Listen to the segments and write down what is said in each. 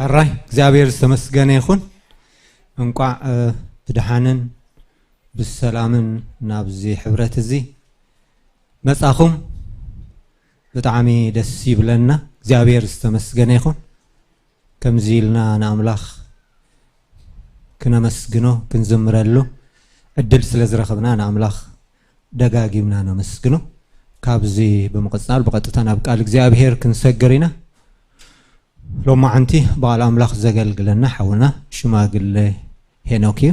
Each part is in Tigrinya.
ሕራይ እግዚኣብሔር ዝተመስገነ ይኹን። እንቋዕ ብድሓንን ብሰላምን ናብዚ ሕብረት እዚ መጻኹም። ብጣዕሚ ደስ ይብለና። እግዚኣብሔር ዝተመስገነ ይኹን። ከምዚ ኢልና ንኣምላኽ ክነመስግኖ ክንዝምረሉ ዕድል ስለ ዝረኸብና ንኣምላኽ ደጋጊምና ነመስግኖ። ካብዚ ብምቕጻል ብቐጥታ ናብ ቃል እግዚኣብሔር ክንሰግር ኢና። ሎማዓንቲ ብቓል ኣምላኽ ዘገልግለና ሓውና ሽማግለ ሄኖክ እዩ።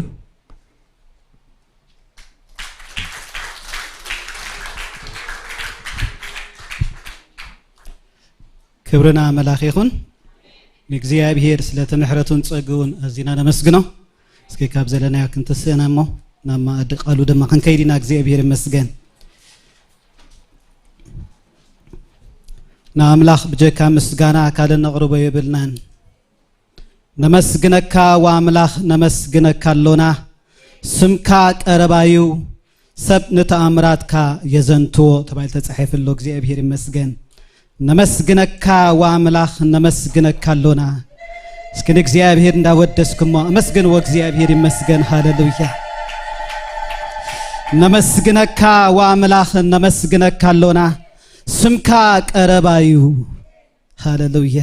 ክብርና መላኽ ይኹን ንእግዚኣብሔር ስለቲ ምሕረቱን ጸግኡን ኣዚና ነመስግኖ። እስኪ ካብ ዘለናዮ ክንትስእና እሞ ናብ ማእዲ ቃሉ ድማ ክንከይድ ኢና። እግዚኣብሔር ይመስገን። ንኣምላኽ ብጀካ ምስጋና ካልእ ነቕርቦ የብልናን። ነመስግነካ ወኣምላኽ ነመስግነካ ኣሎና። ስምካ ቀረባዩ ሰብ ንተኣምራትካ የዘንትዎ ተባሂሉ ተጻሒፉ ኣሎ። እግዚኣብሔር ይመስገን። ነመስግነካ ወኣምላኽ ነመስግነካ ኣሎና። እስኪ ንእግዚኣብሔር እንዳወደስኩሞ ኣመስግንዎ። እግዚኣብሔር ይመስገን። ሃሌሉያ። ነመስግነካ ወኣምላኽ ነመስግነካ ኣሎና። ስምካ ቀረባዩ። ሃሌሉያ።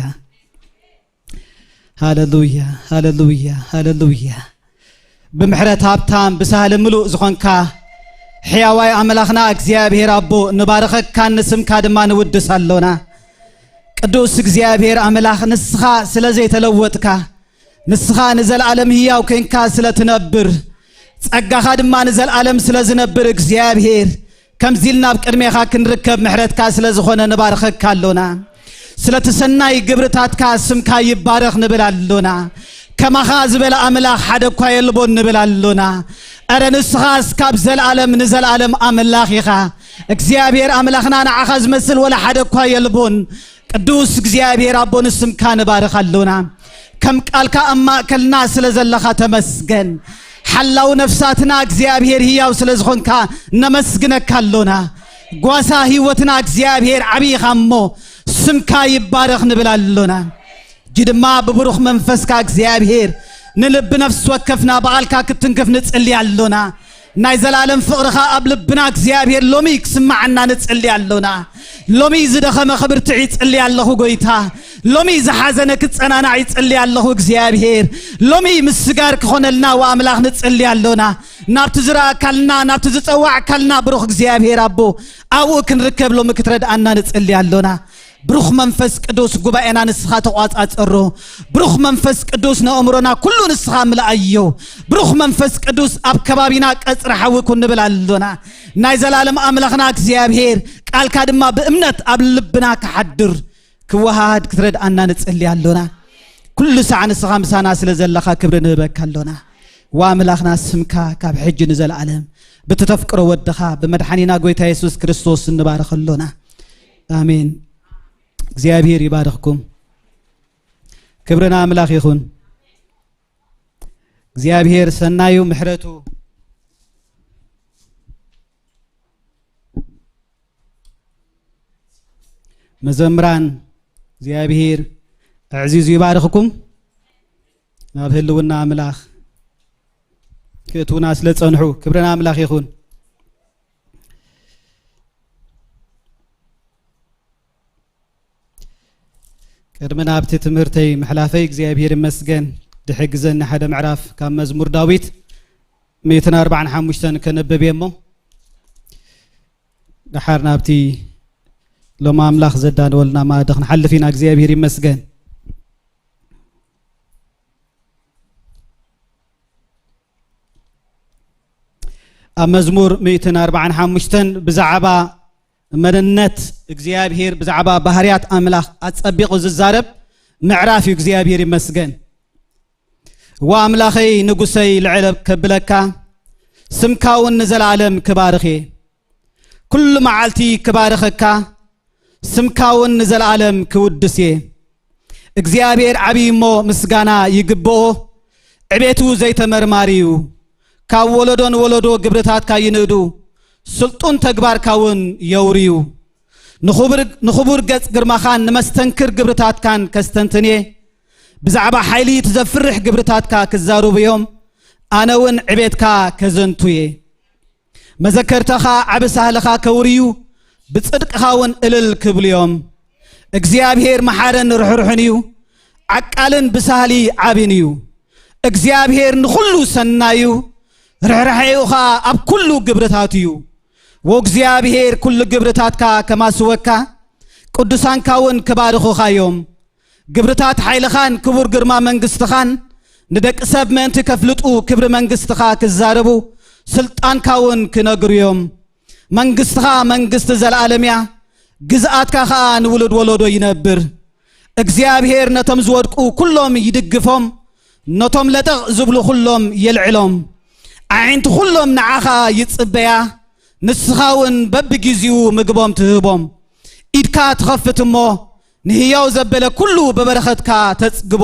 ሃሌሉያ፣ ሃሌሉያ፣ ሃሌሉያ። ብምሕረት ሃብታም ብሳህሊ ምሉእ ዝኾንካ ሕያዋይ ኣምላኽና እግዚኣብሔር ኣቦ ንባርኸካን ንስምካ ድማ ንውድስ ኣሎና። ቅዱስ እግዚኣብሔር ኣምላኽ ንስኻ ስለ ዘይተለወጥካ ንስኻ ንዘለኣለም ህያው ኮይንካ ስለ ትነብር ጸጋኻ ድማ ንዘለኣለም ስለ ዝነብር እግዚኣብሔር ከምዚ ኢልና ኣብ ቅድሜኻ ክንርከብ ምሕረትካ ስለ ዝኾነ ንባርኸካ ኣሎና። ስለቲ ሰናይ ግብርታትካ ስምካ ይባረኽ ንብል ኣሎና። ከማኻ ዝበለ ኣምላኽ ሓደ እኳ የልቦን ንብል ኣሎና። እረ ንስኻስ ካብ ዘለኣለም ንዘለኣለም ኣምላኽ ኢኻ። እግዚኣብሔር ኣምላኽና ንዓኻ ዝመስል ወላ ሓደ እኳ የልቦን። ቅዱስ እግዚኣብሔር ኣቦ ንስምካ ንባርኽ ኣሎና። ከም ቃልካ ኣብ ማእከልና ስለ ዘለኻ ተመስገን። ሓላው ነፍሳትና እግዚኣብሔር ህያው ስለ ዝኾንካ ነመስግነካ ኣሎና። ጓሳ ህይወትና እግዚኣብሔር ዓብዪ ኢኻ እሞ ስምካ ይባረኽ ንብል ኣሎና። እጂ ድማ ብብሩኽ መንፈስካ እግዚኣብሔር ንልቢ ነፍሲ ወከፍና ብቓልካ ክትንክፍ ንጽሊ ኣሎና። ናይ ዘላለም ፍቕርኻ ኣብ ልብና እግዚኣብሔር ሎሚ ክስማዓና ንጽሊ ኣሎና። ሎሚ ዝደኸመ ክብርትዕ ይጽሊ ኣለኹ ጎይታ። ሎሚ ዝሓዘነ ክጸናናዕ ይጽሊ ኣለኹ እግዚኣብሔር። ሎሚ ምስጋር ክኾነልና ወኣምላኽ ንጽሊ ኣሎና። ናብቲ ዝረኣካልና ናብቲ ዝጸዋዕካልና ብሩኽ እግዚኣብሔር ኣቦ ኣብኡ ክንርከብ ሎሚ ክትረድኣና ንጽሊ ኣሎና። ብሩኽ መንፈስ ቅዱስ ጉባኤና ንስኻ ተቋጻጸሮ። ብሩኽ መንፈስ ቅዱስ ነእምሮና ኩሉ ንስኻ ምልኣዮ። ብሩኽ መንፈስ ቅዱስ ኣብ ከባቢና ቀጽሪ ሓዊ ኩን ንብል ኣሎና። ናይ ዘላለም ኣምላኽና እግዚኣብሔር ቃልካ ድማ ብእምነት ኣብ ልብና ክሓድር ክወሃሃድ ክትረድኣና ንጽሊ ኣሎና። ኩሉ ሳዕ ንስኻ ምሳና ስለ ዘለኻ ክብሪ ንህበካ ኣሎና። ወኣምላኽና ስምካ ካብ ሕጂ ንዘለኣለም ብትተፍቅሮ ወድኻ ብመድሓኒና ጎይታ የሱስ ክርስቶስ እንባረኽ ኣሎና። ኣሜን። እግዚኣብሔር ይባርኽኩም። ክብርና ኣምላኽ ይኹን። እግዚኣብሔር ሰናዩ ምሕረቱ መዘምራን እግዚኣብሔር ኣዕዚዙ ይባርኽኩም። ናብ ህልውና ኣምላኽ ክእትውና ስለ ጸንሑ ክብርና ኣምላኽ ይኹን። ቅድሚ ናብቲ ትምህርተይ ምሕላፈይ እግዚኣብሔር ይመስገን ድሕግዘኒ ሓደ ምዕራፍ ካብ መዝሙር ዳዊት ሚእትን ኣርባዓን ሓሙሽተን ከነብብ እየ እሞ ደሓር ናብቲ ሎም ኣምላኽ ዘዳለወልና ማእዲ ክንሓልፍ ኢና። እግዚኣብሔር ይመስገን። ኣብ መዝሙር ሚእትን ኣርባዓን ሓሙሽተን ብዛዕባ መንነት እግዚኣብሔር ብዛዕባ ባህርያት ኣምላኽ ኣጸቢቑ ዝዛረብ ምዕራፍ እዩ። እግዚኣብሔር ይመስገን። እዋ ኣምላኸይ ንጉሰይ ልዕለ ከብለካ ስምካ እውን ንዘለኣለም ክባርኽ እየ። ኩሉ መዓልቲ ክባርኸካ ስምካ እውን ንዘለኣለም ክውድስ እየ። እግዚኣብሔር ዓብዪ እሞ ምስጋና ይግብኦ። ዕቤቱ ዘይተመርማሪ እዩ። ካብ ወለዶ ንወለዶ ግብርታትካ ይንእዱ። ስልጡን ተግባርካ እውን የውርዩ። ንኽቡር ገጽ ግርማኻን ንመስተንክር ግብርታትካን ከስተንትን እየ። ብዛዕባ ሓይሊ እቲ ዘፍርሕ ግብርታትካ ክዛረቡ እዮም። ኣነ እውን ዕቤትካ ከዘንቱ እየ። መዘከርታኻ ዓቢ ሳህልኻ ከውርዩ፣ ብጽድቅኻ እውን እልል ክብሉ እዮም። እግዚኣብሔር መሓርን ርሕሩሕን እዩ፣ ዓቃልን ብሳህሊ ዓቢን እዩ። እግዚኣብሔር ንኹሉ ሰናይ እዩ፣ ርሕራሕኡ ኸኣ ኣብ ኩሉ ግብርታቱ እዩ። ወእግዚኣብሔር ኩሉ ግብርታትካ ከማስወካ፣ ቅዱሳንካ እውን ክባርኹኻ እዮም። ግብርታት ሓይልኻን ክቡር ግርማ መንግስትኻን ንደቂ ሰብ ምእንቲ ከፍልጡ፣ ክብሪ መንግስትኻ ክዛረቡ፣ ስልጣንካ እውን ክነግሩ እዮም። መንግስትኻ መንግስቲ ዘለኣለም እያ፣ ግዝኣትካ ኸኣ ንውሉድ ወለዶ ይነብር። እግዚኣብሔር ነቶም ዝወድቁ ኩሎም ይድግፎም፣ ነቶም ለጠቕ ዝብሉ ኩሎም የልዕሎም። ኣዒንቲ ኩሎም ንዓኻ ይጽበያ፣ ንስኻ እውን በብጊዜኡ ምግቦም ትህቦም። ኢድካ ትኸፍት እሞ ንህያው ዘበለ ኩሉ ብበረኸትካ ተጽግቦ።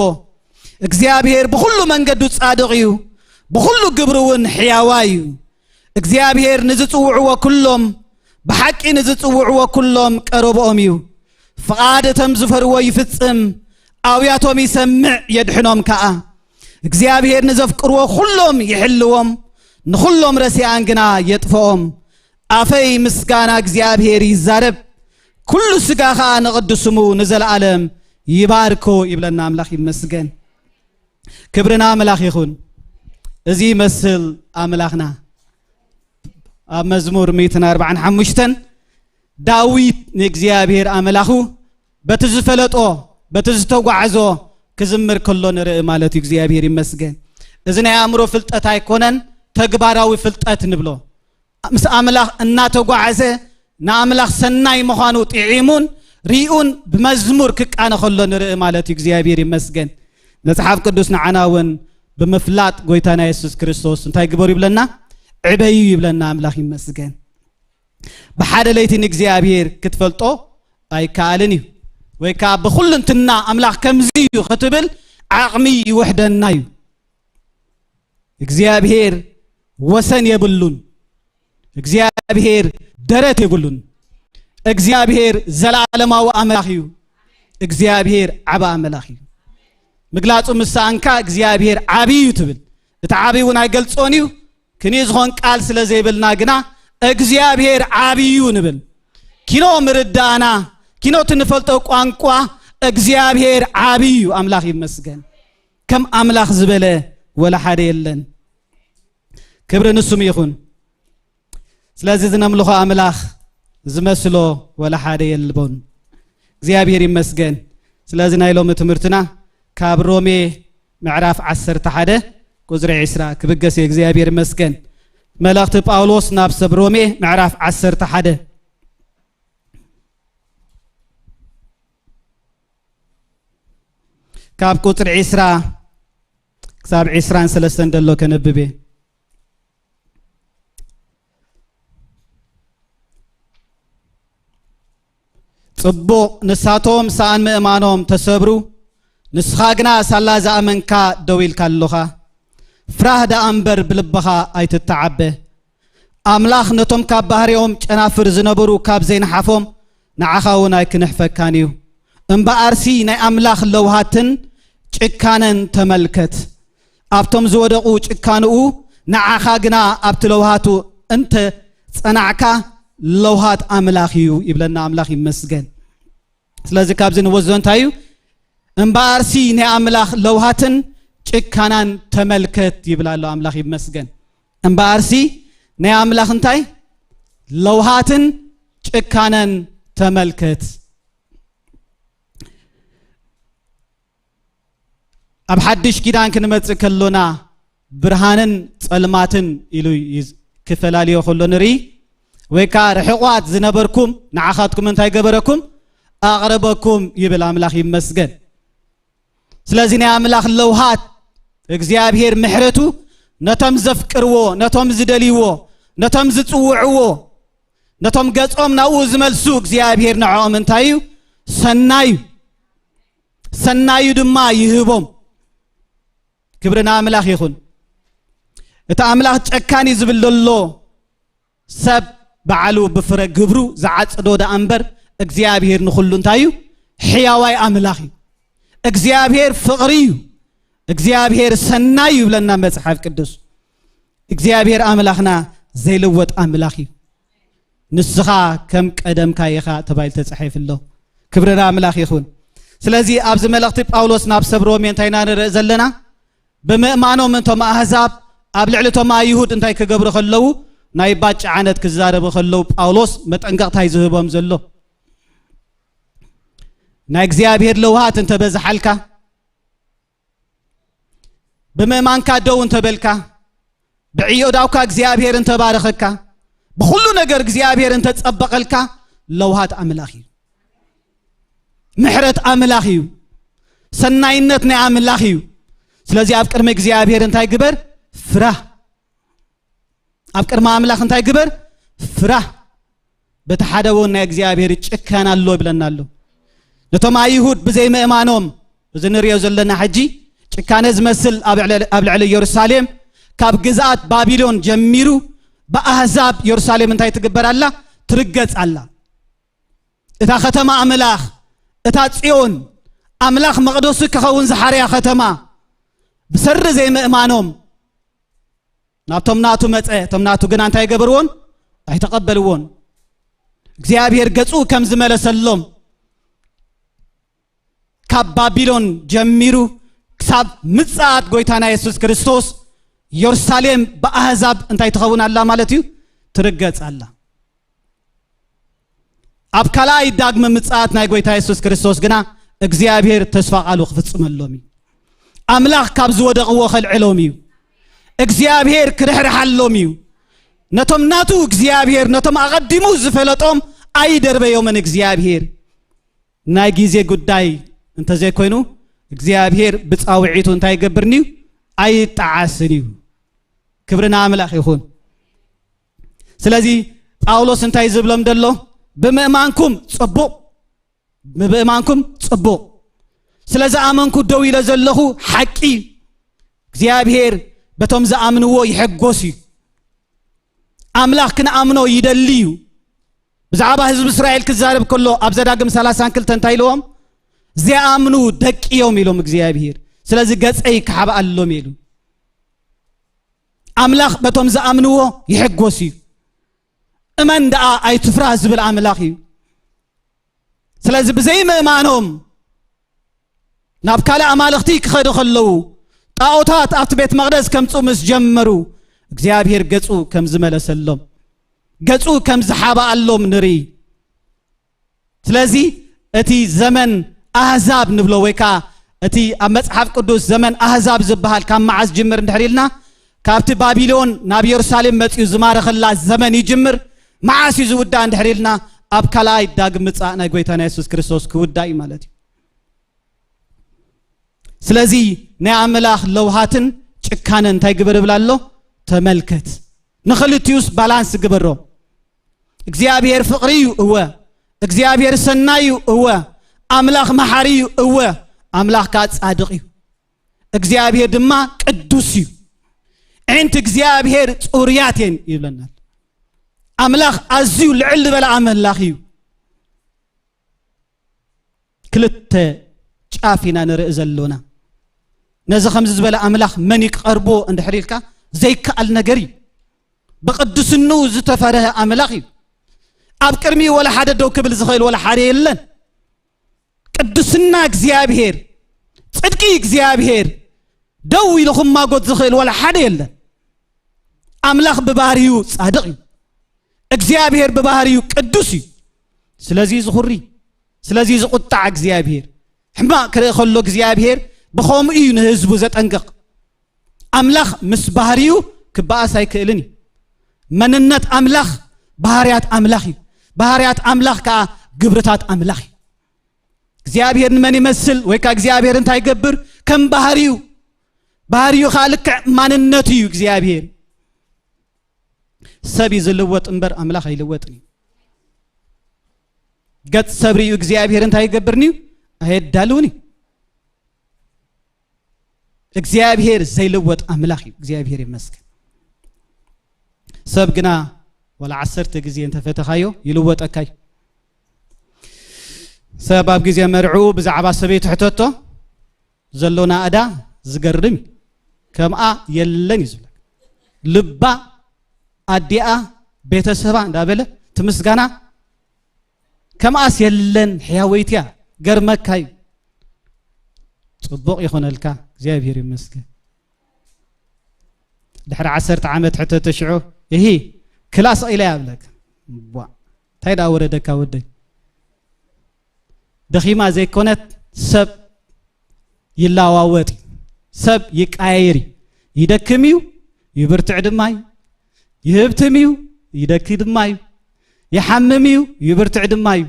እግዚኣብሔር ብኹሉ መንገዱ ጻድቕ እዩ፣ ብኹሉ ግብሩ እውን ሕያዋይ እዩ። እግዚኣብሔር ንዝጽውዕዎ ኩሎም፣ ብሓቂ ንዝጽውዕዎ ኩሎም ቀረብኦም እዩ። ፍቓድ እቶም ዝፈርዎ ይፍጽም፣ ኣውያቶም ይሰምዕ የድሕኖም ከኣ። እግዚኣብሔር ንዘፍቅርዎ ኩሎም ይሕልዎም፣ ንኹሎም ረሲኣን ግና የጥፍኦም። ኣፈይ ምስጋና እግዚኣብሔር ይዛረብ፣ ኩሉ ስጋ ኸኣ ንቕዱስ ስሙ ንዘለኣለም ይባርኮ ይብለና። ኣምላኽ ይመስገን። ክብሪ ንኣምላኽ ይኹን። እዚ ይመስል ኣምላኽና። ኣብ መዝሙር ሚእትን ኣርባዓን ሓሙሽተን ዳዊት ንእግዚኣብሔር ኣምላኹ በቲ ዝፈለጦ፣ በቲ ዝተጓዕዞ ክዝምር ከሎ ንርኢ ማለት እዩ። እግዚኣብሔር ይመስገን። እዚ ናይ ኣእምሮ ፍልጠት ኣይኮነን፣ ተግባራዊ ፍልጠት ንብሎ። ምስ ኣምላኽ እናተጓዕዘ ንኣምላኽ ሰናይ ምዃኑ ጥዒሙን ሪኡን ብመዝሙር ክቃነ ከሎ ንርኢ ማለት እዩ። እግዚኣብሔር ይመስገን። መጽሓፍ ቅዱስ ንዓና እውን ብምፍላጥ ጎይታና የሱስ ክርስቶስ እንታይ ግበሩ ይብለና? ዕበዩ ይብለና። ኣምላኽ ይመስገን። ብሓደ ለይቲ ንእግዚኣብሔር ክትፈልጦ ኣይከኣልን እዩ። ወይ ከዓ ብኹልንትና ኣምላኽ ከምዚ እዩ ክትብል ዓቕሚ ይውሕደና እዩ። እግዚኣብሔር ወሰን የብሉን። እግዚኣብሔር ደረት የብሉን። እግዚኣብሔር ዘለዓለማዊ ኣምላኽ እዩ። እግዚኣብሔር ዓቢ ኣምላኽ እዩ። ምግላጹ ምስ ሰኣንካ እግዚኣብሔር ዓቢ እዩ ትብል። እቲ ዓቢ እውን ኣይገልጾን እዩ። ክንዮ ዝኾን ቃል ስለ ዘይብልና ግና እግዚኣብሔር ዓቢ እዩ ንብል። ኪኖ ምርዳእና፣ ኪኖ እቲ ንፈልጦ ቋንቋ እግዚኣብሔር ዓቢ እዩ። ኣምላኽ ይመስገን። ከም ኣምላኽ ዝበለ ወላ ሓደ የለን። ክብሪ ንስሙ ይኹን። ስለዚ እዚ ነምልኾ ኣምላኽ ዝመስሎ ወላ ሓደ የልቦን። እግዚኣብሔር ይመስገን። ስለዚ ናይ ሎሚ ትምህርትና ካብ ሮሜ ምዕራፍ ዓሰርተ ሓደ ቁጽሪ ዕስራ ክብገስ እዩ። እግዚኣብሔር ይመስገን። መልእኽቲ ጳውሎስ ናብ ሰብ ሮሜ ምዕራፍ ዓሰርተ ሓደ ካብ ቁጽሪ ዕስራ ክሳብ ዕስራን ሰለስተን ደሎ ከነብብ እየ። ጽቡቕ፣ ንሳቶም ሰኣን ምእማኖም ተሰብሩ፣ ንስኻ ግና ሳላ ዝኣመንካ ደው ኢልካ ኣሎኻ። ፍራህ ደኣ እምበር ብልብኻ ኣይትተዓበ። ኣምላኽ ነቶም ካብ ባህሪኦም ጨናፍር ዝነበሩ ካብ ዘይነሓፎም ንዓኻ እውን ኣይክንሕፈካን እዩ። እምበኣርሲ ናይ ኣምላኽ ለውሃትን ጭካነን ተመልከት። ኣብቶም ዝወደቑ ጭካንኡ፣ ንዓኻ ግና ኣብቲ ለውሃቱ እንተ ጸናዕካ ለውሃት ኣምላኽ እዩ ይብለና። ኣምላኽ ይመስገን። ስለዚ ካብዚ ንወስዶ እንታይ እዩ? እምበኣርሲ ናይ ኣምላኽ ለውሃትን ጭካናን ተመልከት ይብል ኣሎ። ኣምላኽ ይመስገን። እምበኣርሲ ናይ ኣምላኽ እንታይ? ለውሃትን ጭካነን ተመልከት። ኣብ ሓድሽ ኪዳን ክንመጽእ ከሎና ብርሃንን ጸልማትን ኢሉ ይዝ-፣ ክፈላልዮ ከሎ ንርኢ። ወይ ከኣ ርሑቓት ዝነበርኩም ንዓኻትኩም እንታይ ገበረኩም? ኣቕረበኩም ይብል። ኣምላኽ ይመስገን። ስለዚ ናይ ኣምላኽ ለውሃት እግዚኣብሔር ምሕረቱ ነቶም ዘፍቅርዎ፣ ነቶም ዝደልይዎ፣ ነቶም ዝጽውዕዎ፣ ነቶም ገጾም ናብኡ ዝመልሱ እግዚኣብሔር ንዕኦም እንታይ እዩ? ሰናይ እዩ። ሰናዩ ድማ ይህቦም። ክብሪ ንኣምላኽ ይኹን። እቲ ኣምላኽ ጨካን እዩ ዝብል ዘሎ ሰብ ባዕሉ ብፍረ ግብሩ ዝዓጽዶ ደኣ እምበር እግዚኣብሔር ንኹሉ እንታይ እዩ? ሕያዋይ ኣምላኽ እዩ። እግዚኣብሔር ፍቕሪ እዩ። እግዚኣብሔር ሰናይ እዩ ይብለና መጽሓፍ ቅዱስ። እግዚኣብሔር ኣምላኽና ዘይልወጥ ኣምላኽ እዩ። ንስኻ ከም ቀደምካ ኢኻ ተባሂሉ ተጻሒፉ ኣሎ። ክብሪ ንኣምላኽ ይኹን። ስለዚ ኣብዚ መልእኽቲ ጳውሎስ ናብ ሰብ ሮሜ እንታይ ኢና ንርኢ ዘለና? ብምእማኖም እንቶም ኣህዛብ ኣብ ልዕሊ እቶም ኣይሁድ እንታይ ክገብሩ ከለዉ ናይ ባጭ ዓነት ክዛረቡ ከለዉ ጳውሎስ መጠንቀቕታ እዩ ዝህቦም ዘሎ። ናይ እግዚኣብሔር ለውሃት እንተበዝሓልካ፣ ብምእማንካ ደው እንተበልካ፣ ብዕዮ ዳውካ እግዚኣብሔር እንተባረኸካ፣ ብኹሉ ነገር እግዚኣብሔር እንተጸበቐልካ፣ ለውሃት ኣምላኽ እዩ። ምሕረት ኣምላኽ እዩ። ሰናይነት ናይ ኣምላኽ እዩ። ስለዚ ኣብ ቅድሚ እግዚኣብሔር እንታይ ግበር? ፍራህ። ኣብ ቅድሚ ኣምላኽ እንታይ ግበር? ፍራህ። በቲ ሓደ እውን ናይ እግዚኣብሔር ጭካነ ኣሎ ይብለና ኣሎ። ነቶም ኣይሁድ ብዘይ ምእማኖም፣ እዚ ንሪኦ ዘለና ሕጂ ጭካነ ዝመስል ኣብ ልዕሊ፣ ኣብ ልዕሊ ኢየሩሳሌም፣ ካብ ግዝኣት ባቢሎን ጀሚሩ ብኣህዛብ ኢየሩሳሌም እንታይ ትግበር ኣላ? ትርገጽ ኣላ። እታ ከተማ ኣምላኽ፣ እታ ጽዮን፣ ኣምላኽ መቕደሱ ክኸውን ዝሓርያ ከተማ፣ ብሰሪ ዘይምእማኖም ናብቶም ናቱ መጸ። እቶም ናቱ ግና እንታይ ገበርዎን? ኣይተቐበልዎን። እግዚኣብሔር ገጹ ከም ዝመለሰሎም፣ ካብ ባቢሎን ጀሚሩ ክሳብ ምጽኣት ጎይታና የሱስ ክርስቶስ፣ ኢየሩሳሌም ብኣህዛብ እንታይ ትኸውን ኣላ ማለት እዩ? ትርገጽ ኣላ። ኣብ ካልኣይ ዳግመ ምጽኣት ናይ ጎይታ የሱስ ክርስቶስ ግና እግዚኣብሔር ተስፋ ቃሉ ክፍጽመሎም እዩ። ኣምላኽ ካብ ዝወደቕዎ ከልዕሎም እዩ። እግዚኣብሔር ክርሕርሓሎም እዩ። ነቶም ናቱ እግዚኣብሔር፣ ነቶም ኣቐዲሙ ዝፈለጦም ኣይደርበዮምን እግዚኣብሔር። ናይ ግዜ ጉዳይ እንተዘይኮይኑ፣ እግዚኣብሔር ብጻውዒቱ እንታይ ይገብርን እዩ? ኣይጠዓስን እዩ። ክብሪ ንኣምላኽ ይኹን። ስለዚ ጳውሎስ እንታይ ዝብሎም ደሎ? ብምእማንኩም ጽቡቕ፣ ብምእማንኩም ጽቡቕ። ስለ ዝኣመንኩ ደው ኢለ ዘለኹ ሓቂ እዩ። እግዚኣብሔር በቶም ዝኣምንዎ ይሕጎስ እዩ። ኣምላኽ ክንኣምኖ ይደሊ እዩ። ብዛዕባ ህዝቢ እስራኤል ክዛረብ ከሎ ኣብ ዘዳግም ሰላሳን ክልተ እንታይ ኢልዎም? ዘይኣምኑ ደቂ እዮም ኢሎም እግዚኣብሔር። ስለዚ ገጸይ ክሓብኣሎም ኢሉ። ኣምላኽ በቶም ዝኣምንዎ ይሕጎስ እዩ። እመን ደኣ ኣይትፍራህ ዝብል ኣምላኽ እዩ። ስለዚ ብዘይ ምእማኖም ናብ ካልእ ኣማልኽቲ ክኸዱ ከለዉ፣ ጣኦታት ኣብቲ ቤት መቕደስ ከምጽኡ ምስ ጀመሩ፣ እግዚኣብሔር ገጹ ከም ዝመለሰሎም፣ ገጹ ከም ዝሓብኣሎም ንርኢ። ስለዚ እቲ ዘመን ኣህዛብ ንብሎ ወይ ከኣ እቲ ኣብ መጽሓፍ ቅዱስ ዘመን ኣህዛብ ዝበሃል ካብ መዓስ ጅምር እንድሕር ኢልና፣ ካብቲ ባቢሎን ናብ የሩሳሌም መጺኡ ዝማረኸላ ዘመን ይጅምር። መዓስ እዩ ዝውዳእ እንድሕር ኢልና፣ ኣብ ካልኣይ ዳግም ምጻእ ናይ ጎይታና የሱስ ክርስቶስ ክውዳእ እዩ ማለት እዩ። ስለዚ ናይ ኣምላኽ ለውሃትን ጭካነን እንታይ ግበር ይብል ኣሎ? ተመልከት። ንኽልቲኡስ ባላንስ ግበሮ። እግዚኣብሔር ፍቕሪ እዩ፣ እወ። እግዚኣብሔር ሰናይ እዩ፣ እወ። ኣምላኽ መሓሪ እዩ፣ እወ። ኣምላኽ ከኣ ጻድቕ እዩ። እግዚኣብሔር ድማ ቅዱስ እዩ። ኣዕይንቲ እግዚኣብሔር ጽሩያት እየን ይብለና ኣሎ። ኣምላኽ ኣዝዩ ልዕል ዝበለ ኣምላኽ እዩ። ክልተ ጫፍ ኢና ንርኢ ዘሎና። ነዚ ከምዚ ዝበለ ኣምላኽ መን እዩ ክቐርቦ እንድሕር ኢልካ ዘይከኣል ነገር እዩ። ብቅድስንኡ ዝተፈረሀ ኣምላኽ እዩ። ኣብ ቅድሚኡ ወላ ሓደ ደው ክብል ዝኽእል ወላ ሓደ የለን። ቅድስና እግዚኣብሔር፣ ጽድቂ እግዚኣብሔር ደው ኢሉ ክማጎት ዝኽእል ወላ ሓደ የለን። ኣምላኽ ብባህሪኡ ጻድቕ እዩ። እግዚኣብሔር ብባህሪኡ ቅዱስ እዩ። ስለዚ ዝኹሪ፣ ስለዚ ዝቁጣዕ እግዚኣብሔር። ሕማቕ ክርኢ ከሎ እግዚኣብሔር ብኸምኡ እዩ ንህዝቡ ዘጠንቅቕ። ኣምላኽ ምስ ባህሪኡ ክበኣስ ኣይክእልን እዩ። መንነት ኣምላኽ ባህርያት ኣምላኽ እዩ። ባህርያት ኣምላኽ ከኣ ግብርታት ኣምላኽ እዩ። እግዚኣብሔር ንመን ይመስል ወይ ከኣ እግዚኣብሔር እንታይ ይገብር? ከም ባህሪኡ። ባህሪኡ ከኣ ልክዕ ማንነቱ እዩ እግዚኣብሔር። ሰብ እዩ ዝልወጥ እምበር ኣምላኽ ኣይልወጥን እዩ። ገጽ ሰብ ርእዩ እግዚኣብሔር እንታይ ይገብርን እዩ? ኣየዳልውን እዩ። እግዚኣብሔር ዘይልወጥ ኣምላኽ እዩ። እግዚኣብሔር ይመስገን። ሰብ ግና ዋላ ዓሰርተ ግዜ እንተፈተኻዮ ይልወጠካ እዩ። ሰብ ኣብ ግዜ መርዕኡ ብዛዕባ ሰበይቱ ሕተቶ፣ ዘሎ ናእዳ ዝገርም እዩ። ከምኣ የለን እዩ ዝብለካ። ልባ፣ ኣዲኣ፣ ቤተሰባ እንዳበለ ትምስጋና ከምኣስ የለን። ሕያወይትያ ገርመካ እዩ። ጽቡቕ ይኾነልካ፣ እግዚኣብሔር ይመስገን። ድሕሪ ዓሰርተ ዓመት ሕተተ ሽዑ፣ እሂ፣ ክላስ ኢለ ያብለክ። ቧ፣ እንታይ ደኣ ወረደካ ወደይ? ደኺማ ዘይኮነት ሰብ ይለዋወጥ እዩ። ሰብ ይቃየር እዩ። ይደክም እዩ፣ ይብርትዕ ድማ እዩ። ይህብትም እዩ፣ ይደኪ ድማ እዩ። ይሓምም እዩ፣ ይብርትዕ ድማ እዩ።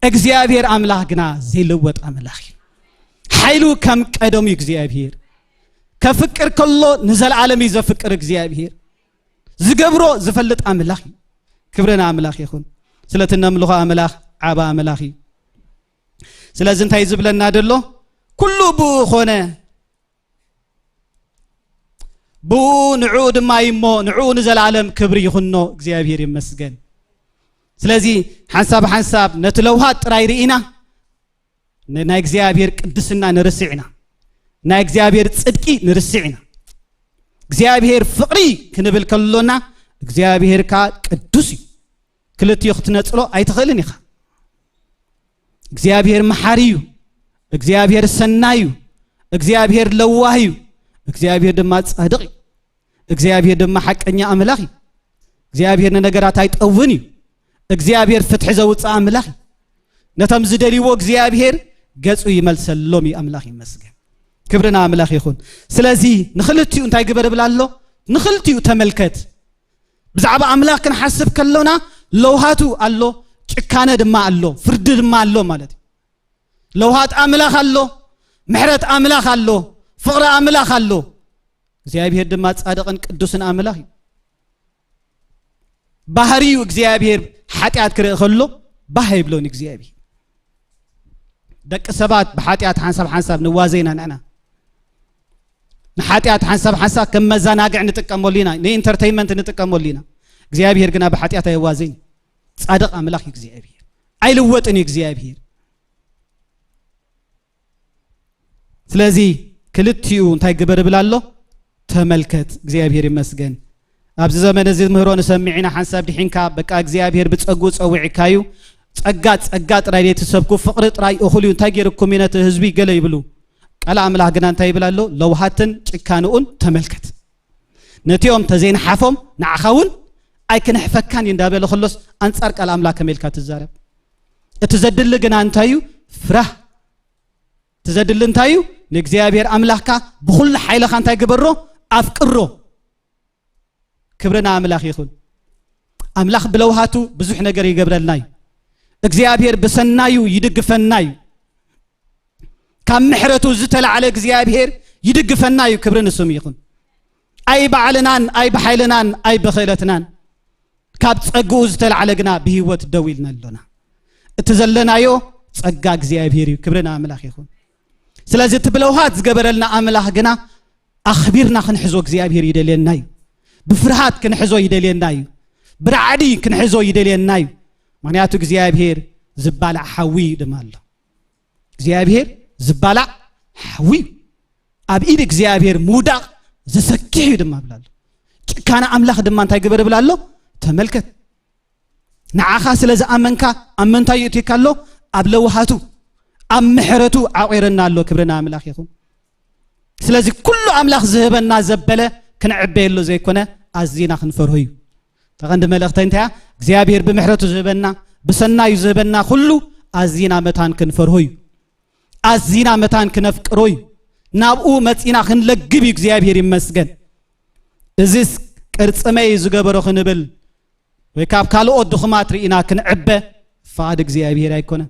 እግዚኣብሔር ኣምላኽ ግና ዘይልወጥ ኣምላኽ እዩ። ሓይሉ ከም ቀደሙ እዩ። እግዚኣብሔር ከፍቅር ከሎ ንዘለዓለም እዩ ዘፍቅር። እግዚኣብሔር ዝገብሮ ዝፈልጥ ኣምላኽ እዩ። ክብሪ ንኣምላኽ ይኹን። ስለቲ ነምልኾ ኣምላኽ ዓባ ኣምላኽ እዩ። ስለዚ እንታይ ዝብለና ደሎ? ኩሉ ብኡ ኾነ፣ ብኡ ንዕኡ ድማ እዩ እሞ፣ ንዕኡ ንዘለዓለም ክብሪ ይኹኖ። እግዚኣብሔር ይመስገን። ስለዚ ሓንሳብ ሓንሳብ ነቲ ለውሃት ጥራይ ርኢና፣ ን-፣ ናይ እግዚኣብሔር ቅድስና ንርስዕ ኢና። ናይ እግዚኣብሔር ጽድቂ ንርስዕ ኢና። እግዚኣብሔር ፍቕሪ ክንብል ከሎና፣ እግዚኣብሔር ከኣ ቅዱስ እዩ። ክልቲኡ ክትነጽሎ ኣይትኽእልን ኢኻ። እግዚኣብሔር መሓሪ እዩ። እግዚኣብሔር ሰናይ እዩ። እግዚኣብሔር ለዋህ እዩ። እግዚኣብሔር ድማ ጻድቕ እዩ። እግዚኣብሔር ድማ ሓቀኛ ኣምላኽ እዩ። እግዚኣብሔር ንነገራት ኣይጠውን እዩ። እግዚኣብሔር ፍትሒ ዘውጽእ ኣምላኽ እዩ። ነቶም ዝደልይዎ እግዚኣብሔር ገጹ ይመልሰሎም እዩ። ኣምላኽ ይመስገን። ክብሪ ንኣምላኽ ይኹን። ስለዚ ንኽልቲኡ እንታይ ግበር እብል ኣሎ? ንኽልቲኡ ተመልከት። ብዛዕባ ኣምላኽ ክንሓስብ ከሎና ለውሃቱ ኣሎ፣ ጭካነ ድማ ኣሎ፣ ፍርዲ ድማ ኣሎ ማለት እዩ። ለውሃት ኣምላኽ ኣሎ፣ ምሕረት ኣምላኽ ኣሎ፣ ፍቕሪ ኣምላኽ ኣሎ። እግዚኣብሔር ድማ ጻድቕን ቅዱስን ኣምላኽ እዩ። ባህሪኡ እግዚኣብሔር ሓጢኣት ክርኢ ከሎ ባህ ይብሎን እግዚኣብሔር። ደቂ ሰባት ብሓጢኣት ሓንሳብ ሓንሳብ ንዋዘ ኢና ንሕና። ንሓጢኣት ሓንሳብ ሓንሳብ ከም መዘናግዕ ንጥቀመሉ ኢና፣ ንኢንተርቴይንመንት ንጥቀመሉ ኢና። እግዚኣብሔር ግና ብሓጢኣት ኣይዋዘን። ጻድቕ ኣምላኽ እዩ እግዚኣብሔር። ኣይልወጥን እዩ እግዚኣብሔር። ስለዚ ክልቲኡ እንታይ ግበር እብል ኣሎ? ተመልከት። እግዚኣብሔር ይመስገን። ኣብዚ ዘመን እዚ ምህሮ ንሰምዕ ኢና። ሓንሳብ ድሒንካ በቃ እግዚኣብሔር ብጸጉ ጸዊዕካ እዩ። ጸጋ፣ ጸጋ ጥራይ ዘይትሰብኩ፣ ፍቕሪ ጥራይ እኹል እዩ። እንታይ ገይርኩም እዩ ነቲ ህዝቢ ገለ ይብሉ። ቃል ኣምላኽ ግና እንታይ ይብል ኣሎ? ለውሃትን ጭካንኡን ተመልከት። ነቲኦም ተዘይንሓፎም ንዓኻ እውን ኣይክንሕፈካን እዩ እንዳበለ ከሎስ ኣንጻር ቃል ኣምላኽ ከመይ ኢልካ ትዛረብ? እቲ ዘድሊ ግና እንታይ እዩ? ፍራህ። እቲ ዘድሊ እንታይ እዩ? ንእግዚኣብሔር ኣምላኽካ ብኹሉ ሓይልኻ እንታይ ግበሮ? ኣፍቅሮ። ክብሪ ንኣምላኽ ይኹን። ኣምላኽ ብለውሃቱ ብዙሕ ነገር ይገብረልና እዩ። እግዚኣብሔር ብሰናዩ ይድግፈና እዩ። ካብ ምሕረቱ ዝተላዕለ እግዚኣብሔር ይድግፈና እዩ። ክብሪ ንስሙ ይኹን። ኣይ ባዕልናን ኣይ ብሓይልናን ኣይ ብኽእለትናን፣ ካብ ጸግኡ ዝተላዕለ ግና ብህይወት ደው ኢልና ኣሎና። እቲ ዘለናዮ ጸጋ እግዚኣብሔር እዩ። ክብሪ ንኣምላኽ ይኹን። ስለዚ እቲ ብለውሃት ዝገበረልና ኣምላኽ ግና ኣኽቢርና ክንሕዞ እግዚኣብሔር ይደልየና እዩ። ብፍርሃት ክንሕዞ ይደልየና እዩ። ብራዕዲ ክንሕዞ ይደልየና እዩ። ምኽንያቱ እግዚኣብሔር ዝባላዕ ሓዊ ድማ ኣሎ። እግዚኣብሔር ዝባላዕ ሓዊ እዩ። ኣብ ኢድ እግዚኣብሔር ምውዳቕ ዘሰክሕ እዩ ድማ ብላ ኣሎ። ጭካነ ኣምላኽ ድማ እንታይ ግበር ብላ ኣሎ? ተመልከት። ንዓኻ ስለ ዝኣመንካ ኣብ ምንታይ የእትየካ ኣሎ? ኣብ ለውሃቱ፣ ኣብ ምሕረቱ ዓቑረና ኣሎ። ክብሪ ንኣምላኽ ይኹን። ስለዚ ኩሉ ኣምላኽ ዝህበና ዘበለ ክንዕበየሉ ዘይኮነ ኣዚና ክንፈርሆ እዩ። እታ ቀንዲ መልእኽተይ እንታይ እያ? እግዚኣብሔር ብምሕረቱ ዝህበና፣ ብሰናዩ ዝህበና ኩሉ ኣዚና መታን ክንፈርሆ እዩ። ኣዚና መታን ክነፍቅሮ እዩ። ናብኡ መጺና ክንለግብ እዩ። እግዚኣብሔር ይመስገን። እዚስ ቅርጽመይ ዝገበሮ ክንብል ወይ ካብ ካልኦት ድኹማት ርኢና ክንዕበ ፍቓድ እግዚኣብሔር ኣይኮነን።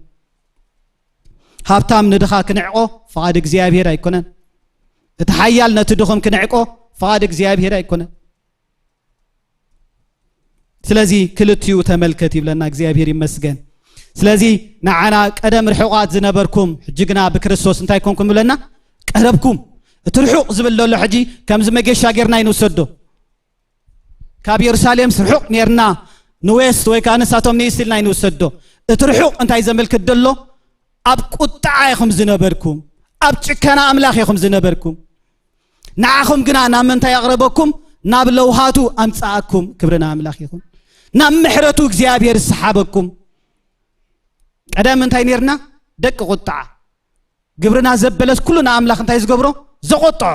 ሃብታም ንድኻ ክንዕቆ ፍቓድ እግዚኣብሔር ኣይኮነን። እቲ ሓያል ነቲ ድኹም ክንዕቆ ፍቓድ እግዚኣብሔር ኣይኮነን። ስለዚ ክልቲኡ ተመልከት ይብለና እግዚኣብሔር ይመስገን። ስለዚ ንዓና ቀደም ርሑቓት ዝነበርኩም ሕጂ ግና ብክርስቶስ እንታይ ኮንኩም ይብለና? ቀረብኩም። እቲ ርሑቕ ዝብል ዘሎ ሕጂ ከምዚ መገሻ ጌርና ይንውሰዶ። ካብ የሩሳሌምስ ርሑቕ ኔርና ንዌስት ወይ ከዓ ንሳቶም ንኢስት ኢልና ይንውሰዶ። እቲ ርሑቕ እንታይ ዘመልክት ደሎ? ኣብ ቁጥዓ ኢኹም ዝነበርኩም፣ ኣብ ጭከና ኣምላኽ ኢኹም ዝነበርኩም። ንዓኹም ግና ናብ ምንታይ ኣቕረበኩም? ናብ ለውሃቱ ኣምጻኣኩም። ክብሪ ንኣምላኽ ይኹን። ናብ ምሕረቱ እግዚኣብሔር ዝሰሓበኩም። ቀደም እንታይ ኔርና? ደቂ ቁጥዓ። ግብርና ዘበለስ ኩሉ ንኣምላኽ እንታይ ዝገብሮ? ዘቆጥዖ።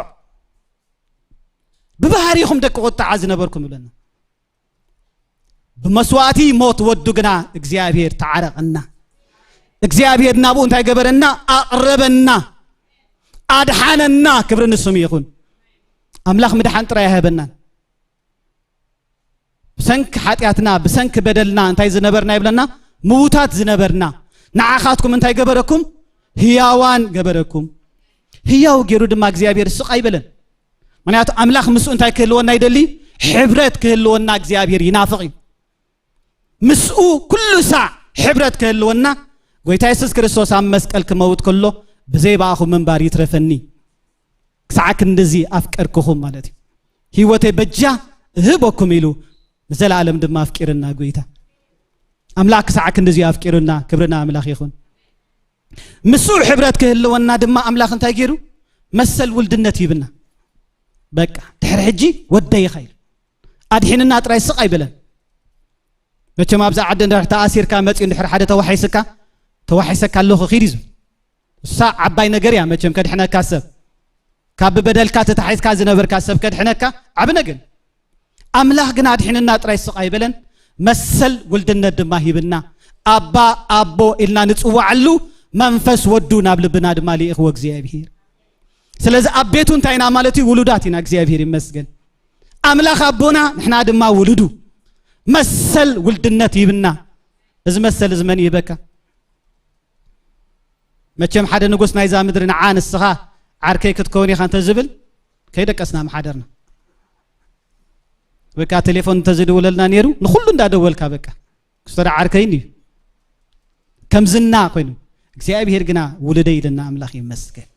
ብባህሪኹም ደቂ ቁጥዓ ዝነበርኩም ይብለና። ብመስዋእቲ ሞት ወዱ ግና እግዚኣብሔር ተዓረቐና። እግዚኣብሔር ናብኡ እንታይ ገበረና? ኣቕረበና፣ ኣድሓነና። ክብሪ ንስሙ ይኹን። ኣምላኽ ምድሓን ጥራይ ኣይሃበናን። ብሰንኪ ሓጢኣትና፣ ብሰንኪ በደልና እንታይ ዝነበርና ይብለና? ምዉታት ዝነበርና። ንዓኻትኩም እንታይ ገበረኩም? ህያዋን ገበረኩም። ህያው ገይሩ ድማ እግዚኣብሔር ስቕ ኣይበለን። ምክንያቱ ኣምላኽ ምስኡ እንታይ ክህልወና ይደሊ? ሕብረት ክህልወና እግዚኣብሔር ይናፍቕ እዩ። ምስኡ ኩሉ ሳዕ ሕብረት ክህልወና ጎይታ የሱስ ክርስቶስ ኣብ መስቀል ክመውት ከሎ ብዘይ ብኣኹም ምንባር ይትረፈኒ፣ ክሳዕ ክንድዚ ኣፍቀርኩኹም ማለት እዩ። ህይወተይ በጃ እህበኩም ኢሉ ንዘለኣለም ድማ ኣፍቂርና ጎይታ ኣምላኽ ክሳዕ ክንድዚ ኣፍቂሩና። ክብርና ኣምላኽ ይኹን። ምስኡ ሕብረት ክህልወና ድማ ኣምላኽ እንታይ ገይሩ? መሰል ውልድነት ይብና። በቃ ድሕሪ ሕጂ ወደይ ኢኻ ኢሉ ኣድሒንና ጥራይ ስቕ ኣይበለን። መቸም ኣብዛ ዓዲ እንድሕር ተኣሲርካ መፂኡ እንድሕር ሓደ ተዋሒስካ፣ ተዋሒሰካ ኣለኹ ኺድ እዩ ዝብል። እሳ ዓባይ ነገር እያ መቸም ከድሕነካ ሰብ። ካብ ብበደልካ ተታሒዝካ ዝነበርካ ሰብ ከድሕነካ ዓቢ ነገር። ኣምላኽ ግን ኣድሒንና ጥራይ ስቕ ኣይበለን፣ መሰል ውልድነት ድማ ሂብና። ኣባ ኣቦ ኢልና ንጽዋዓሉ መንፈስ ወዱ ናብ ልብና ድማ ልኢኽዎ እግዚኣብሔር። ስለዚ ኣብ ቤቱ እንታይ ኢና ማለት እዩ? ውሉዳት ኢና። እግዚኣብሔር ይመስገን። ኣምላኽ ኣቦና፣ ንሕና ድማ ውሉዱ። መሰል ውልድነት ይብና። እዚ መሰል እዚ መን ይህበካ? መቸም ሓደ ንጉስ ናይዛ ምድሪ ንዓ ንስኻ ዓርከይ ክትከውን ኢኻ እንተዝብል ከይደቀስና ምሓደርና። በቃ ቴሌፎን እንተዝድውለልና ነይሩ ንኹሉ እንዳደወልካ በቃ ክስተዳ ዓርከይ እዩ ከምዝና ኮይኑ እግዚኣብሔር ግና ውልደ ኢልና ኣምላኽ ይመስገን።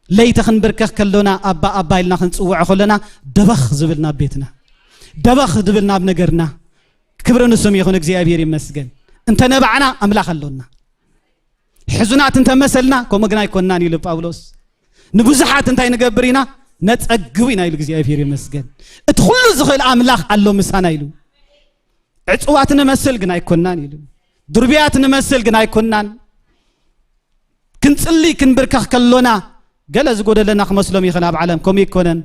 ለይቲ ክንብርከኽ ከሎና ኣባ ኣባ ኢልና ክንጽውዖ ከሎና ደበኽ ዝብልና ቤትና ደበኽ ዝብልና ኣብ ነገርና ክብሪ ንስም ይኹን እግዚኣብሔር ይመስገን። እንተነባዕና ኣምላኽ ኣሎና። ሕዙናት እንተመሰልና ከምኡ ግን ኣይኮንናን ኢሉ ጳውሎስ። ንብዙሓት እንታይ ንገብር ኢና? ነጸግብ ኢና ኢሉ እግዚኣብሔር ይመስገን። እቲ ኩሉ ዝኽእል ኣምላኽ ኣሎ ምሳና ኢሉ። ዕጽዋት ንመስል ግን ኣይኮንናን ኢሉ። ድርብያት ንመስል ግን ኣይኮንናን። ክንጽሊ ክንብርከኽ ከሎና ገለ ዝጎደለና ክመስሎም ይኽእል ኣብ ዓለም ከምኡ ይኮነን።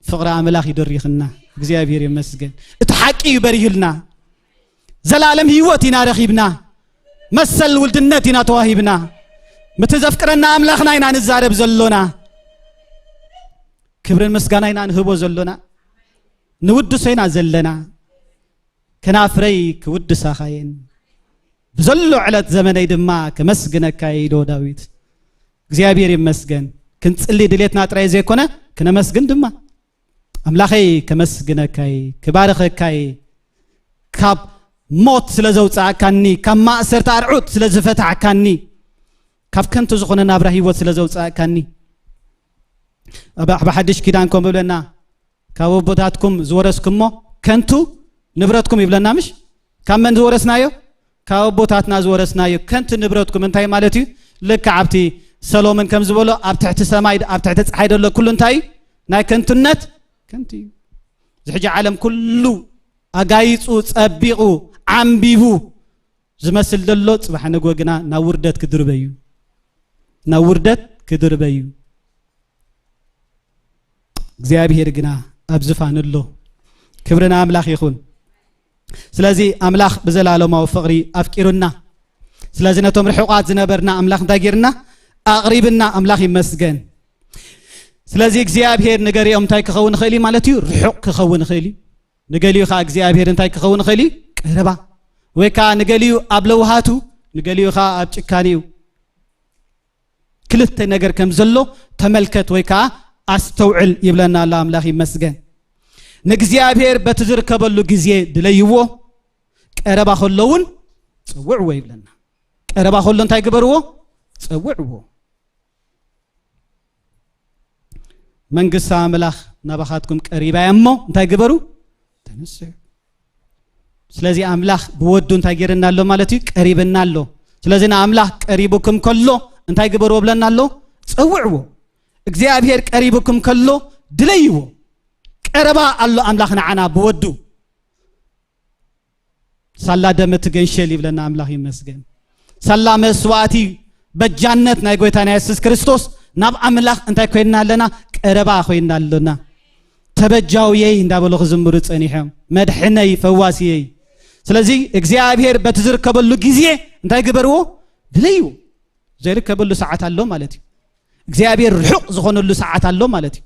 ፍቕሪ ኣምላኽ ይደሪኽና እግዚኣብሔር ይመስገን። እቲ ሓቂ እዩ በሪህልና። ዘላለም ህይወት ኢና ረኺብና። መሰል ውልድነት ኢና ተዋሂብና። ምቲ ዘፍቅረና ኣምላኽና ኢና ንዛረብ ዘሎና። ክብርን ምስጋና ኢና ንህቦ ዘሎና። ንውድሶ ኢና ዘለና። ከናፍረይ ክውድሳኻየን ብዘሎ ዕለት ዘመነይ ድማ ከመስግነካየ ኢዶ ዳዊት። እግዚኣብሔር ይመስገን። ክንጽሊ ድሌትና ጥራይ ዘይኮነ ክነመስግን ድማ ኣምላኸይ ከመስግነካይ ክባርኸካይ ካብ ሞት ስለ ዘውጻእካኒ ካብ ማእሰርታ ኣርዑት ስለ ዝፈታሕካኒ ካብ ከንቱ ዝኾነ ናብራ ህይወት ስለ ዘውጻእካኒ ኣብ ሓድሽ ኪዳን ከም ብለና ካብ ኣቦታትኩም ዝወረስኩሞ ከንቱ ንብረትኩም ይብለና ምሽ ካብ መን ዝወረስናዮ ካብ ኣቦታትና ዝወረስናዮ ከንቱ ንብረትኩም እንታይ ማለት እዩ ልካ ኣብቲ ሰሎምን ከም ዝበሎ ኣብ ትሕቲ ሰማይ ኣብ ትሕቲ ፀሓይ ዘሎ ኩሉ እንታይ እዩ ናይ ከንቱነት ከንቱ እዩ ዝሕጂ ዓለም ኩሉ ኣጋይፁ ፀቢቑ ዓንቢቡ ዝመስል ዘሎ ፅባሕ ንግሆ ግና ናብ ውርደት ክድርበ እዩ ናብ ውርደት ክድርበ እዩ እግዚኣብሔር ግና ኣብ ዝፋን ኣሎ ክብሪ ንኣምላኽ ይኹን ስለዚ ኣምላኽ ብዘላለማዊ ፍቕሪ ኣፍቂሩና ስለዚ ነቶም ርሑቓት ዝነበርና ኣምላኽ እንታይ ጌርና ኣቕሪብና ኣምላኽ ይመስገን ስለዚ እግዚኣብሔር ንገሊኦም እንታይ ክኸውን ይኽእል እዩ ማለት እዩ ርሑቕ ክኸውን ይኽእል እዩ ንገሊኡ ከዓ እግዚኣብሔር እንታይ ክኸውን ይኽእል እዩ ቀረባ ወይ ከዓ ንገሊኡ ኣብ ለውሃቱ ንገሊኡ ከዓ ኣብ ጭካኔኡ ክልተ ነገር ከም ዘሎ ተመልከት ወይ ከዓ ኣስተውዕል ይብለና ኣሎ ኣምላኽ ይመስገን ንእግዚኣብሔር በቲ ዝርከበሉ ግዜ ድለይዎ ቀረባ ከሎ እውን ፀውዕዎ ይብለና ቀረባ ከሎ እንታይ ግበርዎ ፀውዕዎ መንግስቲ ኣምላኽ ናባኻትኩም ቀሪባ እያ እሞ እንታይ ግበሩ ተነስሑ ስለዚ ኣምላኽ ብወዱ እንታይ ገይርና ኣሎ ማለት እዩ ቀሪብና ኣሎ ስለዚ ንኣምላኽ ቀሪቡኩም ከሎ እንታይ ግበርዎ ብለና ኣሎ ጸውዕዎ። እግዚኣብሔር ቀሪብኩም ከሎ ድለይዎ። ቀረባ ኣሎ ኣምላኽ ንዓና ብወዱ። ሳላ ደመ ትገንሸል ይብለና ኣምላኽ ይመስገን። ሳላ መስዋእቲ በጃነት ናይ ጎይታና የሱስ ክርስቶስ ናብ ኣምላኽ እንታይ ኮይንና ኣለና? ቀረባ ኮይንና ኣለና። ተበጃውየይ እንዳበሉ ክዝምሩ ጸኒሖም፣ መድሕነይ ፈዋስየይ። ስለዚ እግዚኣብሔር በቲ ዝርከበሉ ግዜ እንታይ ግበርዎ? ድለይዎ። ዘይርከበሉ ሰዓት ኣሎ ማለት እዩ። እግዚኣብሔር ርሑቕ ዝኾነሉ ሰዓት ኣሎ ማለት እዩ።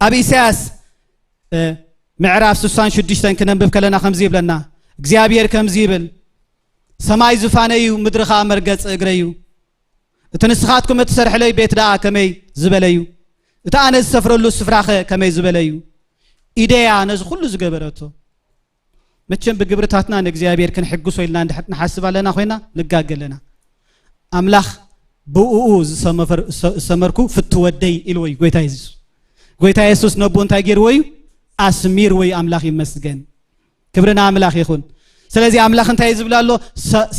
ኣብ ኢሳያስ ምዕራፍ ስሳን ሽዱሽተን ክነንብብ ከለና ከምዚ ይብለና። እግዚኣብሔር ከምዚ ይብል፣ ሰማይ ዙፋነይ እዩ፣ ምድሪ ኸኣ መርገጺ እግረይ እዩ። እቲ ንስኻትኩም እትሰርሕለይ ቤት ደኣ ከመይ ዝበለ እዩ? እቲ ኣነ ዝሰፍረሉ ስፍራኸ ከመይ ዝበለ እዩ? ኢደያ ነዚ ኩሉ ዝገበረቶ። መቸም ብግብርታትና ንእግዚኣብሔር ክንሕግሶ ኢልና ንሓስብ ኣለና ኮይና ንጋገ ኣለና። ኣምላኽ ብእኡ ዝሰመርኩ ፍትወደይ ኢልዎ እዩ ጎይታ የሱስ። ጎይታ የሱስ ነቡ እንታይ ገይርዎ እዩ? ኣስሚርዎ እዩ። ኣምላኽ ይመስገን። ክብሪ ንኣምላኽ ይኹን። ስለዚ ኣምላኽ እንታይ እዩ ዝብል ኣሎ?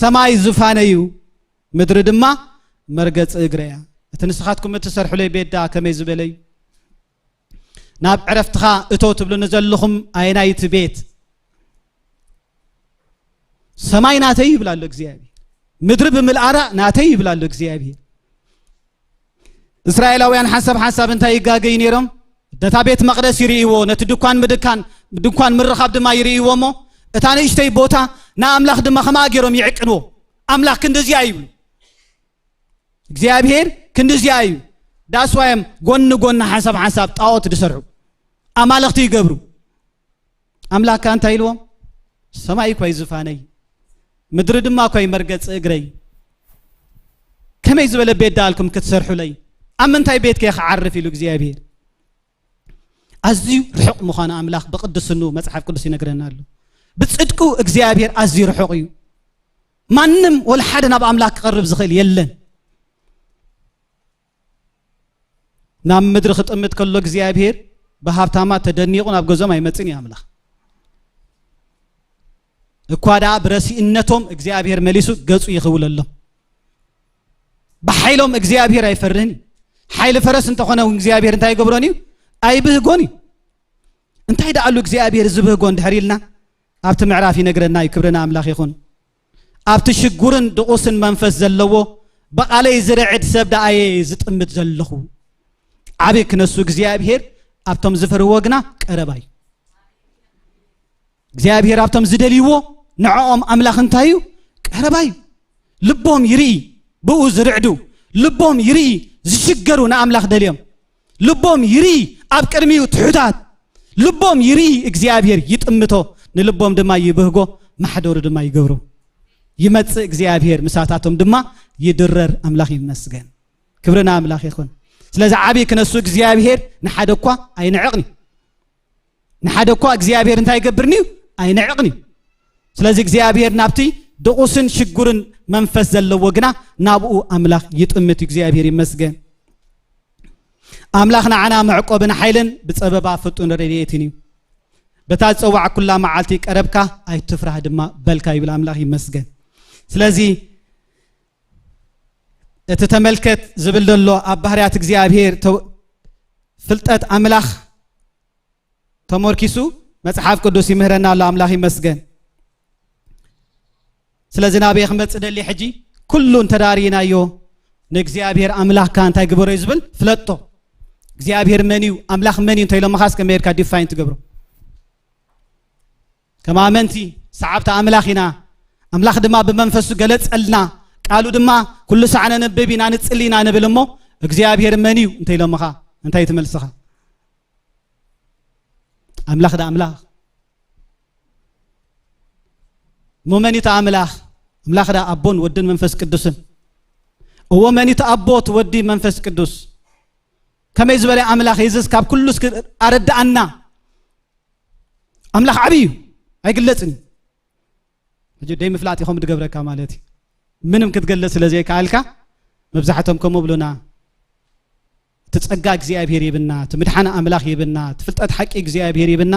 ሰማይ ዙፋነይ እዩ፣ ምድሪ ድማ መርገጺ እግረይ እያ። እቲ ንስኻትኩም እትሰርሑለይ ቤት ደኣ ከመይ ዝበለ እዩ? ናብ ዕረፍትኻ እቶ ትብሉኒ ዘለኹም ኣየናይቲ ቤት? ሰማይ ናተይ ይብል ኣሎ እግዚኣብሔር፣ ምድሪ ብምልኣራ ናተይ ይብል ኣሎ እግዚኣብሔር። እስራኤላውያን ሓንሳብ ሓንሳብ እንታይ ይጋገዩ ነይሮም? ነታ ቤት መቕደስ ይርእይዎ፣ ነቲ ድኳን ምድካን ድኳን ምርኻብ ድማ ይርእይዎ እሞ እታ ንእሽተይ ቦታ ንኣምላኽ ድማ ከማኣ ገይሮም ይዕቅንዎ። ኣምላኽ ክንድዚኣ ይብሉ። እግዚኣብሔር ክንድዚኣ እዩ። ዳስዋዮም ጎኒ ጎኒ ሓንሳብ ሓንሳብ ጣዖት ዝሰርሑ ኣማልኽቲ ይገብሩ። ኣምላኽካ እንታይ ኢልዎም? ሰማይ እኳ እዩ ዝፋነይ፣ ምድሪ ድማ እኳ እዩ መርገፂ እግረይ። ከመይ ዝበለ ቤት ዳልኩም ክትሰርሑለይ? ኣብ ምንታይ ቤት ከ ክዓርፍ ኢሉ እግዚኣብሔር? ኣዝዩ ርሑቕ ምዃኑ ኣምላኽ ብቕድስኑ መጽሓፍ ቅዱስ ይነግረና ኣሎ። ብጽድቁ እግዚኣብሔር ኣዝዩ ርሑቕ እዩ። ማንም ወላ ሓደ ናብ ኣምላኽ ክቐርብ ዝኽእል የለን። ናብ ምድሪ ክጥምት ከሎ እግዚኣብሔር ብሃብታማት ተደኒቑ ናብ ገዞም ኣይመጽን እዩ ኣምላኽ። እኳ ደኣ ብረሲእነቶም እግዚኣብሔር መሊሱ ገጹ ይኽውለሎም። ብሓይሎም እግዚኣብሔር ኣይፈርህን እዩ። ሓይሊ ፈረስ እንተኾነ እውን እግዚኣብሔር እንታይ ይገብሮን እዩ? ኣይብህጎን እዩ። እንታይ ደኣሉ እግዚኣብሔር ዝብህጎ እንድሕር ኢልና ኣብቲ ምዕራፍ ይነግረና እዩ። ክብሪ ንኣምላኽ ይኹን። ኣብቲ ሽጉርን ድቑስን መንፈስ ዘለዎ ብቓለይ ዝርዕድ ሰብ ደኣየ ዝጥምት ዘለኹ። ዓቢ ክነሱ እግዚኣብሔር ኣብቶም ዝፈርዎ ግና ቀረባ እዩ። እግዚኣብሔር ኣብቶም ዝደልይዎ ንዕኦም ኣምላኽ እንታይ እዩ? ቀረባ እዩ። ልቦም ይርኢ፣ ብኡ ዝርዕዱ፣ ልቦም ይርኢ፣ ዝሽገሩ ንኣምላኽ ደልዮም፣ ልቦም ይርኢ፣ ኣብ ቅድሚኡ ትሑታት፣ ልቦም ይርኢ፣ እግዚኣብሔር ይጥምቶ፣ ንልቦም ድማ ይብህጎ፣ ማሕደሩ ድማ ይገብሮ። ይመጽእ እግዚኣብሔር ምሳታቶም ድማ ይድረር። ኣምላኽ ይመስገን። ክብሪ ንኣምላኽ ይኹን። ስለዚ ዓቢ ክነሱ እግዚኣብሔር ንሓደ እኳ ኣይንዕቕን እዩ። ንሓደ እኳ እግዚኣብሔር እንታይ ይገብርን እዩ? ኣይንዕቕን እዩ። ስለዚ እግዚኣብሔር ናብቲ ድቑስን ሽጉርን መንፈስ ዘለዎ ግና ናብኡ ኣምላኽ ይጥምት እዩ። እግዚኣብሔር ይመስገን። ኣምላኽ ንዓና መዕቆብን ሓይልን ብጸበባ ፍጡን ረድኤትን እዩ። በታ ዝጸዋዕኩላ መዓልቲ ቀረብካ ኣይትፍራህ ድማ በልካ ይብል። ኣምላኽ ይመስገን። ስለዚ እቲ ተመልከት ዝብል ዘሎ ኣብ ባህርያት እግዚኣብሔር ተ-፣ ፍልጠት ኣምላኽ ተመርኪሱ መጽሓፍ ቅዱስ ይምህረና ኣሎ። ኣምላኽ ይመስገን። ስለዚ ናበይ ክመጽእ ደሊ ሕጂ? ኩሉ እንተዳርይናዮ ንእግዚኣብሔር ኣምላኽካ እንታይ ግበሮ እዩ ዝብል ፍለጦ። እግዚኣብሔር መን እዩ? ኣምላኽ መን እዩ እንተ ኢሎምኻስ ከመይ ጌርካ ዲፋይን ትገብሮ? ከም ኣመንቲ ሰዓብቲ ኣምላኽ ኢና። ኣምላኽ ድማ ብመንፈሱ ገለጸልና። ቃሉ ድማ ኩሉ ሳዕ ነንብብ ኢና፣ ንጽሊ ኢና ንብል እሞ እግዚኣብሔር መን እዩ እንተ ኢሎምኻ እንታይ ትመልስኻ? ኣምላኽ ዳ ኣምላኽ። እሞ መን እዩ እቲ ኣምላኽ? ኣምላኽ ዳ ኣቦን ወድን መንፈስ ቅዱስን። እዎ መን እዩ እቲ ኣቦ፣ እቲ ወዲ፣ መንፈስ ቅዱስ? ከመይ ዝበለ ኣምላኽ እዩ? እዝስ ካብ ኩሉ እስኪ ኣረድኣና። ኣምላኽ ዓብዪ እዩ፣ ኣይግለጽን እዩ። ሕጂ ደይ ምፍላጥ ኢኹም ድገብረካ ማለት እዩ። ምንም ክትገልጽ ስለ ዘይከኣልካ መብዛሕቶም ከምኡ ብሉና። እቲ ጸጋ እግዚኣብሔር ይብና፣ እቲ ምድሓን ኣምላኽ ይብና፣ እቲ ፍልጠት ሓቂ እግዚኣብሔር ይብና።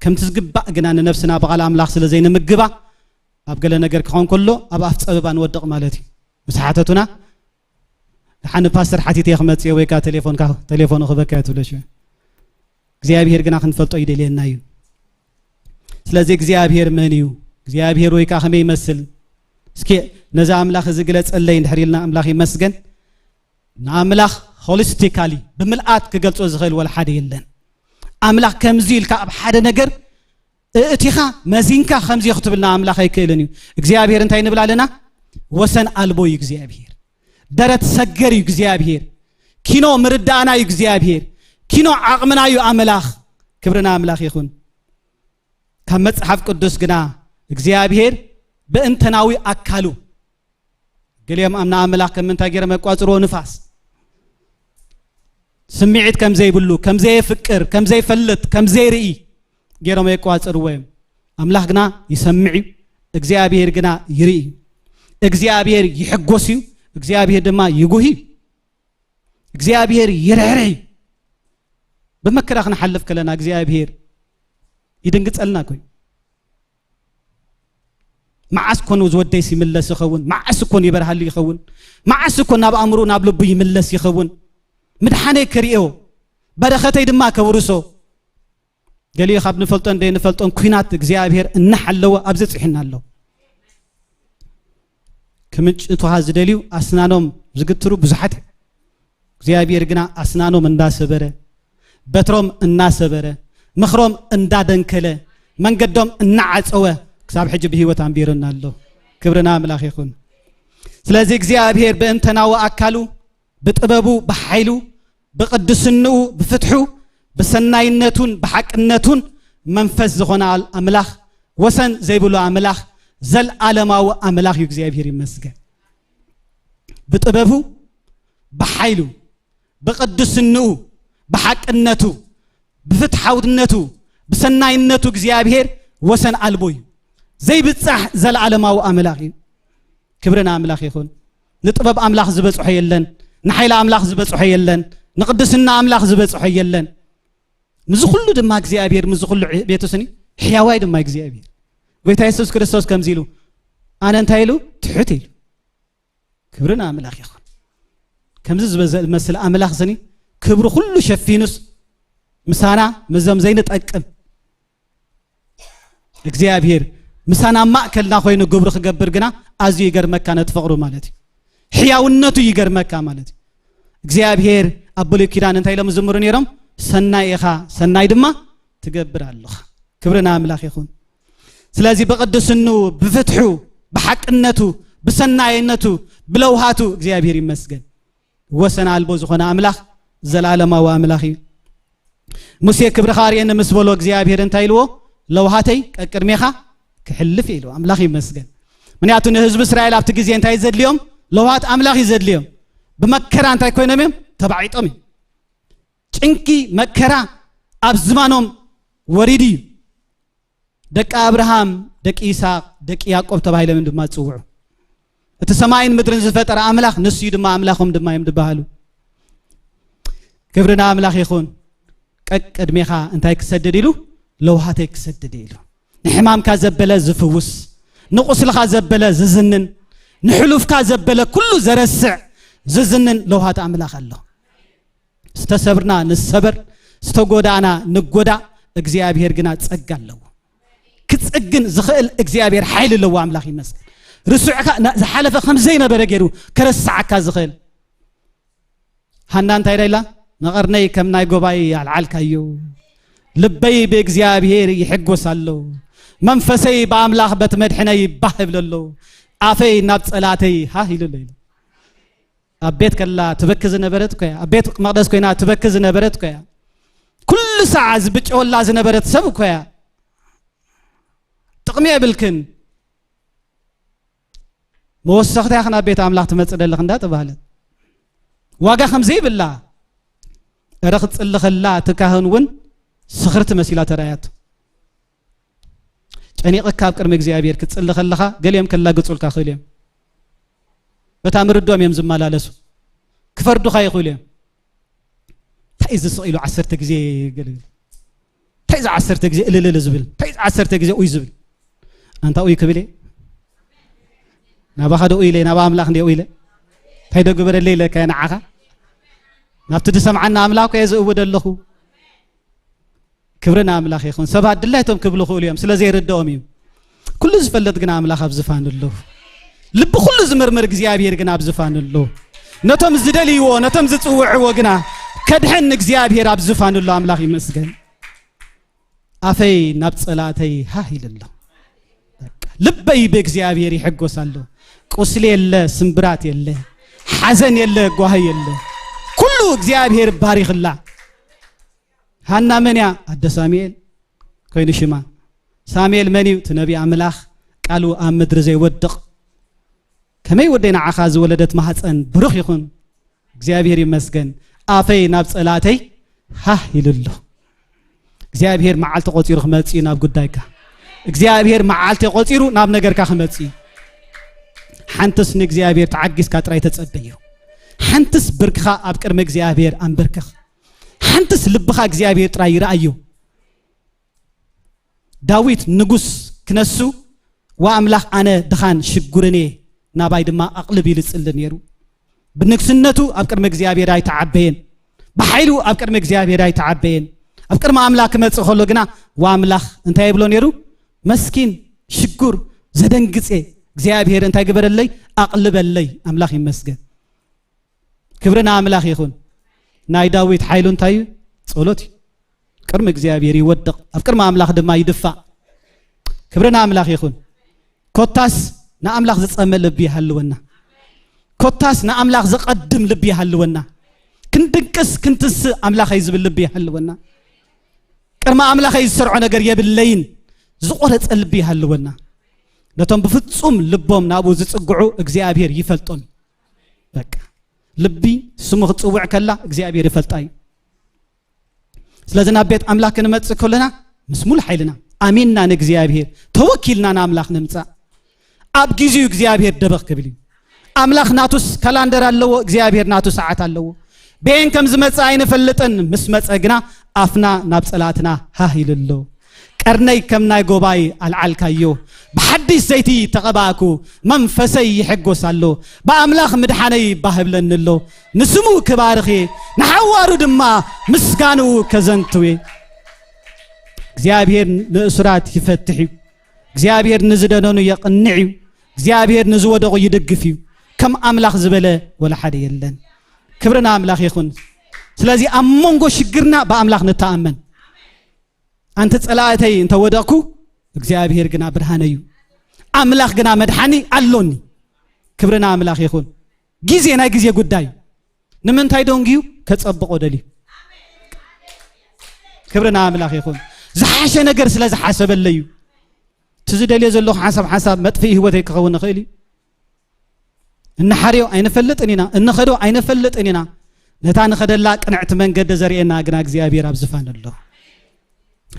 ከምቲ ዝግባእ ግና ንነፍስና ብቓል ኣምላኽ ስለ ዘይንምግባ ኣብ ገለ ነገር ክኸውን ከሎ ኣብ ኣፍ ጸበባ ንወድቕ ማለት እዩ። ምስ ሓተቱና ደሓን ፓስተር ሓቲተ ክመጽእ ወይ ከኣ ቴሌፎንካ ቴሌፎን ክበካ ትብሎ ሽዑ እግዚኣብሔር ግና ክንፈልጦ ይደልየና እዩ። ስለዚ እግዚኣብሔር መን እዩ? እግዚኣብሔር ወይ ከኣ ከመይ ይመስል? እስኪ ነዚ ኣምላኽ እዚ ግለጸለይ እንድሕር ኢልና ኣምላኽ ይመስገን። ንኣምላኽ ሆሊስቲካሊ ብምልኣት ክገልጾ ዝኽእል ወላ ሓደ የለን። ኣምላኽ ከምዚ ኢልካ ኣብ ሓደ ነገር እእቲኻ መዚንካ ከምዚ ክትብልና ኣምላኽ ኣይክእልን እዩ። እግዚኣብሔር እንታይ ንብል ኣለና? ወሰን ኣልቦ እዩ እግዚኣብሔር። ደረት ሰገር እዩ እግዚኣብሔር። ኪኖ ምርዳእና እዩ እግዚኣብሔር። ኪኖ ዓቕምና እዩ ኣምላኽ። ክብርና ኣምላኽ ይኹን። ካብ መጽሓፍ ቅዱስ ግና እግዚኣብሔር ብእንተናዊ ኣካሉ ገሊኦም ኣምና ኣምላኽ ከም ምንታይ ገይሮም የቋጽርዎ? ንፋስ ስምዒት ከም ዘይብሉ፣ ከም ዘየፍቅር፣ ከም ዘይፈልጥ፣ ከም ዘይርኢ ገይሮም የቋጽርዎ እዮም። ኣምላኽ ግና ይሰምዕ እዩ። እግዚኣብሔር ግና ይርኢ እዩ። እግዚኣብሔር ይሕጎስ እዩ። እግዚኣብሔር ድማ ይጉህ እዩ። እግዚኣብሔር ይርሕርሕ እዩ። ብመከራ ክንሓልፍ ከለና እግዚኣብሔር ይድንግጸልና እኮ እዩ። መዓስ ኮን ዝወደይስ ይምለስ ይኸውን? መዓስ ኮን ይበርሃሉ ይኸውን? መዓስ ኮን ናብ ኣእምሮ ናብ ልቡ ይምለስ ይኸውን? ምድሓነይ ክርእዮ በረኸተይ ድማ ከውርሶ። ገሊኡ ካብ ንፈልጦን ዘይንፈልጦን ኩናት እግዚኣብሔር እናሓለወ ኣብዚ ጽሒና ኣሎ። ክምንጭቱኻ ዝደልዩ ኣስናኖም ዝግትሩ ብዙሓት እዮም። እግዚኣብሔር ግና ኣስናኖም እንዳሰበረ፣ በትሮም እናሰበረ፣ ምኽሮም እንዳደንከለ፣ መንገዶም እናዓጸወ ክሳብ ሕጂ ብህይወት ኣንቢሩና ኣሎ። ክብርና ኣምላኽ ይኹን። ስለዚ እግዚኣብሔር ብእንተናዊ ኣካሉ፣ ብጥበቡ፣ ብሓይሉ፣ ብቅድስንኡ፣ ብፍትሑ፣ ብሰናይነቱን ብሓቅነቱን መንፈስ ዝኾነ ኣል-፣ ኣምላኽ፣ ወሰን ዘይብሉ ኣምላኽ፣ ዘልዓለማዊ ኣምላኽ እዩ። እግዚኣብሔር ይመስገን። ብጥበቡ፣ ብሓይሉ፣ ብቅድስንኡ፣ ብሓቅነቱ፣ ብፍትሓውነቱ፣ ብሰናይነቱ እግዚኣብሔር ወሰን ኣልቦ እዩ። ዘይብጻሕ ዘልዓለማዊ ኣምላኽ እዩ። ክብሪ ንኣምላኽ ይኹን። ንጥበብ ኣምላኽ ዝበጽሖ የለን። ንሓይሊ ኣምላኽ ዝበጽሖ የለን። ንቅድስና ኣምላኽ ዝበጽሖ የለን። ምስዚ ኩሉ ድማ እግዚኣብሔር፣ ምስዚ ኩሉ ቤቱ ስኒ ሕያዋይ ድማ እግዚኣብሔር። ጎይታ የሱስ ክርስቶስ ከምዚ ኢሉ፣ ኣነ እንታይ ኢሉ? ትሑት ኢሉ። ክብሪ ንኣምላኽ ይኹን። ከምዚ ዝበዘ-፣ ዝመስል ኣምላኽ ስኒ ክብሪ ኩሉ ሸፊኑስ ምሳና፣ ምስዞም ዘይንጠቅም እግዚኣብሔር ምሳና ኣብ ማእከልና ኮይኑ ግብሪ ክገብር ግና ኣዝዩ ይገርመካ፣ ነቲ ፍቕሩ ማለት እዩ። ሕያውነቱ ይገርመካ ማለት እዩ። እግዚኣብሔር ኣብ ብሉይ ኪዳን እንታይ ኢሎም ዝዝምሩ ነይሮም? "ሰናይ ኢኻ፣ ሰናይ ድማ ትገብር ኣለኻ።" ክብሪ ንኣምላኽ ይኹን። ስለዚ ብቅድስንኡ፣ ብፍትሑ፣ ብሓቅነቱ፣ ብሰናይነቱ፣ ብለውሃቱ እግዚኣብሔር ይመስገን። ወሰን ኣልቦ ዝኾነ ኣምላኽ፣ ዘላለማዊ ኣምላኽ እዩ። ሙሴ፣ "ክብርኻ ኣርእየኒ" ምስ በሎ፣ እግዚኣብሔር እንታይ ኢልዎ? "ለውሃተይ ቀቅድሜኻ ክሕልፍ" ኢልዎ። ኣምላኽ ይመስገን። ምክንያቱ ንህዝቢ እስራኤል ኣብቲ ግዜ እንታይ ዘድልዮም? ለውሃት ኣምላኽ እዩ ዘድልዮም። ብመከራ እንታይ ኮይኖም እዮም? ተባዒጦም እዮም። ጭንቂ፣ መከራ ኣብ ዝማኖም ወሪዱ እዩ። ደቂ ኣብርሃም፣ ደቂ ይስሐቅ፣ ደቂ ያዕቆብ ተባሂሎም እዮም ድማ ዝጽውዑ። እቲ ሰማይን ምድርን ዝፈጠረ ኣምላኽ ንሱ እዩ ድማ ኣምላኾም ድማ እዮም ዝበሃሉ። ክብሪ ንኣምላኽ ይኹን። ቀቅድሜኻ እንታይ ክሰድድ ኢሉ? ለውሃተይ ክሰድድ ኢሉ። ንሕማምካ ዘበለ ዝፍውስ፣ ንቁስልኻ ዘበለ ዝዝንን፣ ንሕሉፍካ ዘበለ ኩሉ ዘረስዕ ዝዝንን ለውሃት ኣምላኽ ኣሎ። ዝተሰብርና ንሰበር፣ ዝተጎዳእና ንጎዳእ፣ እግዚኣብሔር ግና ጸጋ ኣለዎ። ክጽግን ዝኽእል እግዚኣብሔር ሓይሊ ኣለዎ። ኣምላኽ ይመስገን። ርሱዕካ ና-፣ ዝሓለፈ ከም ዘይነበረ ገይሩ ከረስዓካ ዝኽእል። ሃና እንታይ ኢላ? "ንቐርነይ ከም ናይ ጎባይ ኣልዓልካዮ፣ ልበይ ብእግዚኣብሔር ይሕጎስ ኣሎ፣ መንፈሰይ ብኣምላኽ በቲ መድሕነይ ባህ ይብል ኣሎ፣ ኣፈይ ናብ ጸላተይ ሃህ ኢሉ ኣሎ" ኢሉ። ኣብ ቤት ከላ ትበኪ ዝነበረት እኮ እያ። ኣብ ቤት መቕደስ ኮይና ትበኪ ዝነበረት እኮ እያ። ኩሉ ሰዓ ዝብጨወላ ዝነበረት ሰብ እኮ እያ። ጥቕሚ የብልክን። መወሰኽታ ኢኽን ኣብ ቤት ኣምላኽ ትመጽእ ዘለኽ እንዳተባህለት። ዋጋ ከም ዘይብላ። እረ ክትጽሊ ከላ እቲ ካህን እውን ስኽርቲ መሲላ ተራእያቶ። ጨኒቕካ ኣብ ቅድሚ እግዚኣብሔር ክትጽሊ ከለኻ፣ ገሊኦም ከላግጹልካ ይኽእሉ እዮም። በታ ምርድኦም እዮም ዝመላለሱ። ክፈርዱኻ ይኽእሉ እዮም። እንታይ እዩ ዝስቕ ኢሉ ዓሰርተ ግዜ ገለ፣ እንታይ እዚ ዓሰርተ ግዜ እልልል ዝብል? እንታይ እዚ ዓሰርተ ግዜ ኡይ ዝብል? ኣንታ ኡይ ክብል እየ? ናባኻ ዶ ኡይ ኢለ? ናባ ኣምላኽ እንደ ኡይ ኢለ? እንታይ ዶ ግበረለይ ኢለካ ንዓኻ? ናብቲ ዝሰምዓና ኣምላኽ እየ ዝእውድ ኣለኹ። ክብሪ ንኣምላኽ ይኹን። ሰባት ድላይቶም ክብሉ ክእሉ እዮም፣ ስለ ዘይርድኦም እዩ። ኩሉ ዝፈልጥ ግና ኣምላኽ ኣብ ዝፋን ኣሎ። ልቢ ኩሉ ዝምርምር እግዚኣብሔር ግና ኣብ ዝፋን ኣሎ። ነቶም ዝደልይዎ፣ ነቶም ዝጽውዕዎ ግና ከድሕን እግዚኣብሔር ኣብ ዝፋን ኣሎ። ኣምላኽ ይመስገን። ኣፈይ ናብ ጸላእተይ ሃህ ኢሉ ኣሎ። በቃ ልበይ ብእግዚኣብሔር ይሕጎስ ኣሎ። ቁስሊ የለ፣ ስምብራት የለ፣ ሓዘን የለ፣ ጓሂ የለ። ኩሉ እግዚኣብሔር ባሪኽላ። ሃና መን እያ? ኣደ ሳሙኤል ኮይኑ ሽማ። ሳሙኤል መን እዩ? እቲ ነቢ ኣምላኽ፣ ቃሉ ኣብ ምድሪ ዘይወድቕ። ከመይ ወደይ ንዓኻ ዝወለደት ማህፀን ብሩኽ ይኹን። እግዚኣብሔር ይመስገን። ኣፈይ ናብ ጸላእተይ ሃህ ኢሉ ኣሎ። እግዚኣብሔር መዓልቲ ቆጺሩ ክመጽእ እዩ ናብ ጉዳይካ። እግዚኣብሔር መዓልቲ ቆጺሩ ናብ ነገርካ ክመጽእ እዩ። ሓንትስ ንእግዚኣብሔር ተዓጊስካ ጥራይ ተጸበዮ። ሓንትስ ብርክኻ ኣብ ቅድሚ እግዚኣብሔር ኣንብርክኽ። ሓንትስ ልብኻ እግዚኣብሔር ጥራይ ይርኣዮ። ዳዊት ንጉስ ክነሱ፣ "ዋ ኣምላኽ፣ ኣነ ድኻን ሽጉርን እየ፣ ናባይ ድማ ኣቕልብ" ኢሉ ይጽሊ ነይሩ። ብንግስነቱ ኣብ ቅድሚ እግዚኣብሔር ኣይተዓበየን። ብሓይሉ ኣብ ቅድሚ እግዚኣብሔር ኣይተዓበየን። ኣብ ቅድሚ ኣምላኽ ክመጽእ ከሎ ግና፣ "ዋ ኣምላኽ" እንታይ ይብሎ ነይሩ? "መስኪን፣ ሽጉር፣ ዘደንግጽ እየ። እግዚኣብሔር እንታይ ግበረለይ? ኣቕልበለይ።" ኣምላኽ ይመስገን። ክብሪ ንኣምላኽ ይኹን። ናይ ዳዊት ሓይሉ እንታይ እዩ? ጸሎት እዩ። ቅድሚ እግዚኣብሔር ይወድቕ፣ ኣብ ቅድሚ ኣምላኽ ድማ ይድፋእ። ክብሪ ንኣምላኽ ይኹን። ኮታስ ንኣምላኽ ዝጸመ ልቢ ይሃልወና። ኮታስ ንኣምላኽ ዝቐድም ልቢ ይሃልወና። ክንድቅስ፣ ክንትስእ ኣምላኸይ ዝብል ልቢ ይሃልወና። ቅድሚ ኣምላኸይ ዝሰርዖ ነገር የብለይን፣ ዝቖረጸ ልቢ ይሃልወና። ነቶም ብፍጹም ልቦም ናብኡ ዝጽግዑ እግዚኣብሔር ይፈልጦም። በቃ ልቢ ስሙ ክትጽውዕ ከላ እግዚኣብሔር ይፈልጣ እዩ። ስለዚ ናብ ቤት ኣምላኽ ክንመጽእ ከለና ምስ ሙሉ ሓይልና ኣሚንና ንእግዚኣብሔር ተወኪልና ንኣምላኽ ንምጻእ። ኣብ ግዜኡ እግዚኣብሔር ደበኽ ክብል እዩ። ኣምላኽ ናቱስ ካላንደር ኣለዎ፣ እግዚኣብሔር ናቱ ሰዓት ኣለዎ። በየን ከም ዝመጽእ ኣይንፈልጥን፣ ምስ መጸ ግና ኣፍና ናብ ጸላእትና ሃህ ኢሉ ኣሎ። ቀርነይ ከም ናይ ጎባይ ኣልዓልካዮ፣ ብሓዲስ ዘይቲ ተቐባእኩ፣ መንፈሰይ ይሕጎስ ኣሎ፣ ብኣምላኽ ምድሓነይ ባህ ብለኒ ኣሎ። ንስሙ ክባርኽ እየ፣ ንሓዋሩ ድማ ምስጋንኡ ከዘንትው እየ። እግዚኣብሔር ንእሱራት ይፈትሕ እዩ። እግዚኣብሔር ንዝደነኑ የቕንዕ እዩ። እግዚኣብሔር ንዝወደቑ ይድግፍ እዩ። ከም ኣምላኽ ዝበለ ወላ ሓደ የለን። ክብሪ ንኣምላኽ ይኹን። ስለዚ ኣብ መንጎ ሽግርና ብኣምላኽ ንተኣመን። ኣንቲ ጸላእተይ እንተ ወደቕኩ፣ እግዚኣብሔር ግና ብርሃነይ እዩ። ኣምላኽ ግና መድሓኒ ኣሎኒ። ክብሪ ንኣምላኽ ይኹን። ግዜ ናይ ግዜ ጉዳይ። ንምንታይ ደንግዩ? ከጸብቖ ደልዩ። ክብሪ ንኣምላኽ ይኹን። ዝሓሸ ነገር ስለ ዝሓሰበለይ እዩ። እቲ ዝደልዮ ዘለኹ ሓንሳብ ሓንሳብ መጥፍኢ ህይወተይ ክኸውን ይኽእል እዩ። እንሓርዮ ኣይንፈልጥን ኢና፣ እንኸዶ ኣይንፈልጥን ኢና። ነታ ንኸደላ ቅንዕቲ መንገዲ ዘርእየና ግና እግዚኣብሔር ኣብ ዝፋን ኣሎ።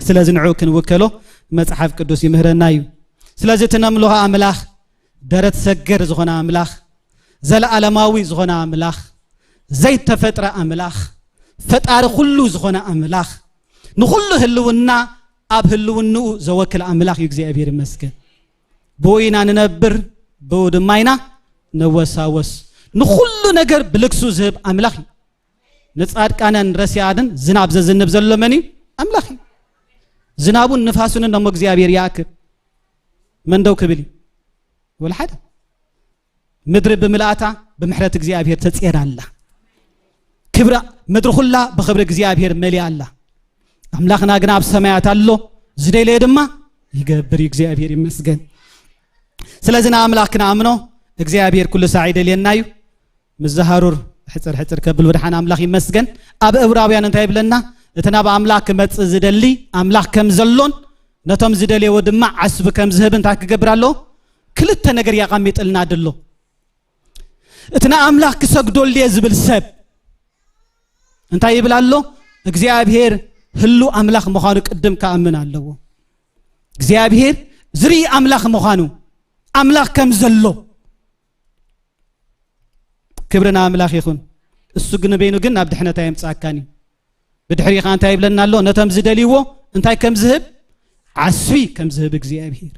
ስለዚ ንዕኡ ክንውከሎ መጽሓፍ ቅዱስ ይምህረና እዩ። ስለዚ እቲ ነምልኾ ኣምላኽ፣ ደረት ሰገር ዝኾነ ኣምላኽ፣ ዘለኣለማዊ ዝኾነ ኣምላኽ፣ ዘይተፈጥረ ኣምላኽ፣ ፈጣሪ ኩሉ ዝኾነ ኣምላኽ፣ ንኹሉ ህልውና ኣብ ህልውንኡ ዘወክል ኣምላኽ እዩ። እግዚኣብሔር ይመስገን። ብኡ ኢና ንነብር፣ ብኡ ድማ ኢና ንወሳወስ። ንኹሉ ነገር ብልግሱ ዝህብ ኣምላኽ እዩ። ንጻድቃንን ረሲኣንን ዝናብ ዘዝንብ ዘሎ መን እዩ? ኣምላኽ እዩ። ዝናቡን ንፋሱን እሞ እግዚኣብሔር ይኣክብ። መን ደው ክብል እዩ? ወላ ሓደ። ምድሪ ብምልኣታ ብምሕረት እግዚኣብሔር ተጼራ ኣላ። ክብሪ ምድሪ ኩላ ብኽብሪ እግዚኣብሔር መሊኣ ኣላ። ኣምላኽና ግና ኣብ ሰማያት ኣሎ፣ ዝደለየ ድማ ይገብር እዩ። እግዚኣብሔር ይመስገን። ስለዚ ንኣምላኽ ክንኣምኖ እግዚኣብሔር ኩሉ ሳዕ ይደልየና እዩ። ምስ ዝሃሩር ሕጽር ሕጽር ከብል ብድሓን ኣምላኽ ይመስገን። ኣብ ዕብራውያን እንታይ ይብለና? እቲ ናብ ኣምላኽ ክመጽእ ዝደሊ ኣምላኽ ከም ዘሎን ነቶም ዝደልየዎ ድማ ዓስቢ ከም ዝህብ እንታይ ክገብር ኣሎ? ክልተ ነገር የቐሚጥልና ድሎ። እቲ ንኣምላኽ ክሰግደሉ እየ ዝብል ሰብ እንታይ ይብል ኣሎ? እግዚኣብሔር ህሉ ኣምላኽ ምዃኑ ቅድም ክኣምን ኣለዎ። እግዚኣብሔር ዝርኢ ኣምላኽ ምዃኑ፣ ኣምላኽ ከም ዘሎ። ክብሪ ንኣምላኽ ይኹን። እሱ ግን በይኑ ግን ናብ ድሕነት ኣየምጽኣካን እዩ። ብድሕሪኡ ኸዓ እንታይ ይብለና ኣሎ? ነቶም ዝደልይዎ እንታይ ከም ዝህብ? ዓስቢ ከም ዝህብ እግዚኣብሔር።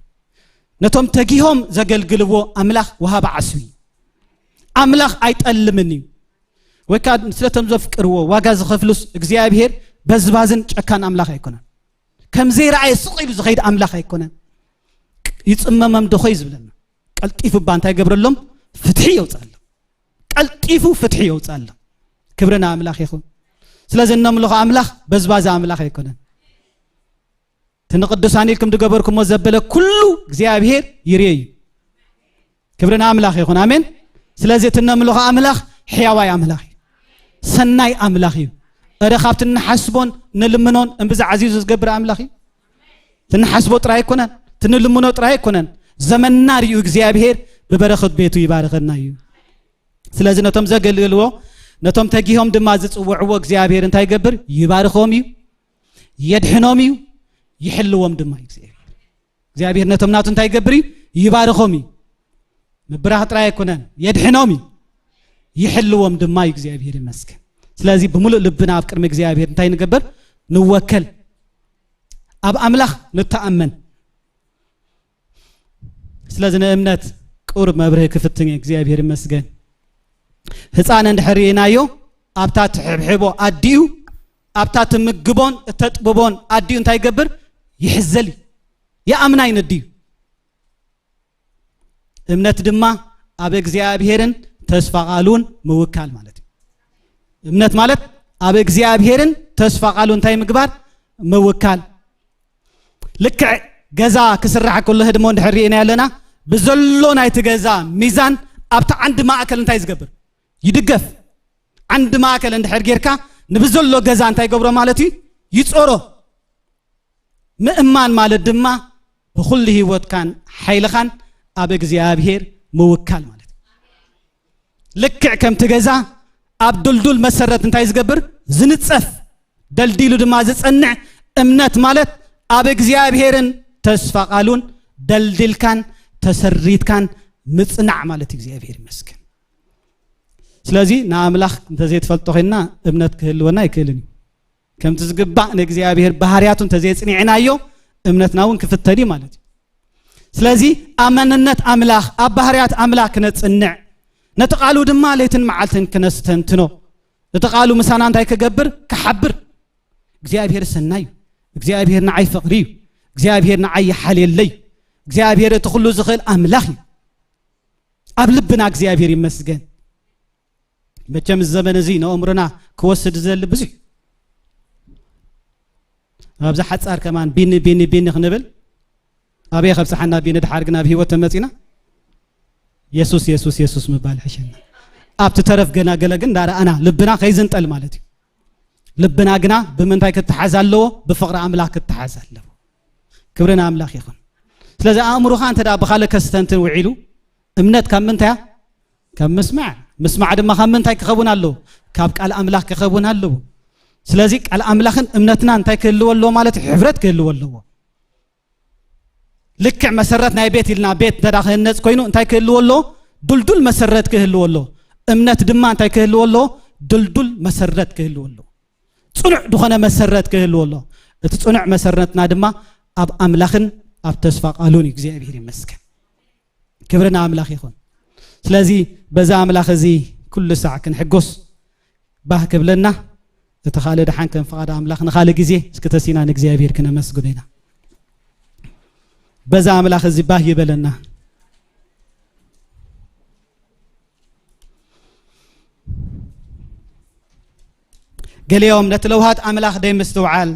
ነቶም ተጊሆም ዘገልግልዎ ኣምላኽ ወሃቢ ዓስቢ። ኣምላኽ ኣይጠልምን እዩ። ወይ ከዓ ስለቶም ዘፍቅርዎ ዋጋ ዝኸፍሉስ እግዚኣብሔር በዝባዝን ጨካን ኣምላኽ ኣይኮነን። ከም ዘይረኣየ ስቕ ኢሉ ዝኸይድ ኣምላኽ ኣይኮነን። ይጽመመም ዶ ኾይ ዝብለና። ቀልጢፉ እባ እንታይ ገብረሎም? ፍትሒ የውፅኣሎም። ቀልጢፉ ፍትሒ የውፅኣሎም። ክብሪ ንኣምላኽ ይኹን። ስለዚ እነምልኾ ኣምላኽ በዝባዚ ኣምላኽ ኣይኮነን። እቲ ንቅዱሳን ኢልኩም ዝገበርኩሞ ዘበለ ኩሉ እግዚኣብሔር ይርኤ እዩ። ክብሪ ንኣምላኽ ይኹን። ኣሜን። ስለዚ እቲ እነምልኾ ኣምላኽ ሕያዋይ ኣምላኽ እዩ። ሰናይ ኣምላኽ እዩ። እረ ካብቲ እንሓስቦን ንልምኖን እምብዛ ዓዚዙ ዝገብር ኣምላኽ እዩ። ትንሓስቦ ጥራይ ኣይኮነን፣ ትንልምኖ ጥራይ ኣይኮነን። ዘመንና ርእዩ እግዚኣብሔር ብበረኸት ቤቱ ይባርኸና እዩ። ስለዚ ነቶም ዘገልግልዎ፣ ነቶም ተጊሆም ድማ ዝጽውዕዎ እግዚኣብሔር እንታይ ይገብር? ይባርኾም እዩ፣ የድሕኖም እዩ፣ ይሕልዎም ድማ እዩ እግዚኣብሔር። እግዚኣብሔር ነቶም ናቱ እንታይ ይገብር እዩ? ይባርኾም እዩ። ምብራኽ ጥራይ ኣይኮነን፣ የድሕኖም እዩ፣ ይሕልዎም ድማ እዩ። እግዚኣብሔር ይመስገን። ስለዚ ብምሉእ ልብና ኣብ ቅድሚ እግዚኣብሔር እንታይ ንገበር? ንወከል። ኣብ ኣምላኽ ንተኣመን። ስለዚ ንእምነት ቁሩብ መብርሂ ክፍትን እየ። እግዚኣብሔር ይመስገን። ህፃን እንድሕር ርኢናዮ፣ ኣብታ ትሕብሕቦ ኣዲኡ፣ ኣብታ ትምግቦን እተጥብቦን ኣዲኡ እንታይ ይገብር? ይሕዘል እዩ። ይኣምና ይነድዩ። እምነት ድማ ኣብ እግዚኣብሔርን ተስፋ ቃሉን ምውካል ማለት እዩ። እምነት ማለት ኣብ እግዚኣብሔርን ተስፋ ቃሉ እንታይ ምግባር? ምውካል። ልክዕ ገዛ ክስራሕ ከሎ ህድሞ እንድሕር ርኢና ኣለና፣ ብዘሎ ናይቲ ገዛ ሚዛን ኣብቲ ዓንዲ ማእከል እንታይ ዝገብር? ይድገፍ። ዓንዲ ማእከል እንድሕር ጌርካ፣ ንብዘሎ ገዛ እንታይ ገብሮ ማለት እዩ? ይጾሮ። ምእማን ማለት ድማ ብኹሉ ህይወትካን ሓይልኻን ኣብ እግዚኣብሔር ምውካል ማለት እዩ። ልክዕ ከምቲ ገዛ ኣብ ድልዱል መሰረት እንታይ ዝገብር? ዝንጸፍ፣ ደልዲሉ ድማ ዝጸንዕ። እምነት ማለት ኣብ እግዚኣብሔርን ተስፋ ቃሉን ደልዲልካን ተሰሪትካን ምጽናዕ ማለት እዩ። እግዚኣብሔር ይመስገን። ስለዚ ንኣምላኽ እንተዘይትፈልጦ ኮይንና እምነት ክህልወና ኣይክእልን እዩ። ከምቲ ዝግባእ ንእግዚኣብሔር ባህርያቱ እንተዘየጽኒዕናዮ እምነትና እውን ክፍተን እዩ ማለት እዩ። ስለዚ ኣብ መንነት ኣምላኽ፣ ኣብ ባህርያት ኣምላኽ ክነጽንዕ፣ ነቲ ቃሉ ድማ ለይትን መዓልትን ክነስተንትኖ፣ እቲ ቃሉ ምሳና እንታይ ክገብር? ክሓብር። እግዚኣብሔር ሰናይ እዩ። እግዚኣብሔር ንዓይ ፍቕሪ እዩ። እግዚኣብሔር ንዓይ ይሓልየለይ እዩ። እግዚኣብሔር እቲ ኩሉ ዝኽእል ኣምላኽ እዩ። ኣብ ልብና እግዚኣብሔር ይመስገን። መቸም እዚ ዘመን እዚ ንኣእምሮና ክወስድ ዝደሊ ብዙሕ፣ ኣብዚ ሓጻር ከማን ቢኒ ቢኒ ቢኒ ክንብል፣ ኣበይ ከብጽሓና ቢኒ? ድሓር ግን ኣብ ህይወት ተመጺና የሱስ የሱስ የሱስ ምባል ሕሸና። ኣብቲ ተረፍ ገና ገለ ግን እንዳረኣና ልብና ከይዝንጠል ማለት እዩ። ልብና ግና ብምንታይ ክተሓዝ ኣለዎ? ብፍቕሪ ኣምላኽ ክተሓዝ ኣለዎ። ክብሪ ንኣምላኽ ይኹን። ስለዚ ኣእምሮኻ እንተ ደኣ ብኻልእ ከስተንትን ውዒሉ፣ እምነት ካብ ምንታይ እያ? ካብ ምስማዕ። ምስማዕ ድማ ካብ ምንታይ ክኸውን ኣለዎ? ካብ ቃል ኣምላኽ ክኸውን ኣለዎ። ስለዚ ቃል ኣምላኽን እምነትና እንታይ ክህልዎ ኣለዎ ማለት እዩ? ሕብረት ክህልዎ ኣለዎ። ልክዕ መሰረት ናይ ቤት ኢልና፣ ቤት እንተ ደኣ ክህነጽ ኮይኑ እንታይ ክህልዎ ኣለዎ? ድልዱል መሰረት ክህልዎ ኣለዎ። እምነት ድማ እንታይ ክህልዎ ኣለዎ? ድልዱል መሰረት ክህልዎ ኣለዎ። ጽኑዕ ዝኾነ መሰረት ክህልዎ ኣለዎ። እቲ ጽኑዕ መሰረትና ድማ ኣብ ኣምላኽን ኣብ ተስፋ ቃሉን እዩ። እግዚኣብሔር ይመስገን። ክብሪ ንኣምላኽ ይኹን። ስለዚ በዛ ኣምላኽ እዚ ኩሉ ሳዕ ክንሕጎስ ባህ ክብለና፣ እቲ ካልእ ደሓን ከም ፍቓድ ኣምላኽ ንኻልእ ግዜ እስኪ ተሲና ንእግዚኣብሔር ክነመስግኖ ኢና። በዛ ኣምላኽ እዚ ባህ ይበለና። ገሊኦም ነቲ ለውሃት ኣምላኽ ደይ ምስትውዓል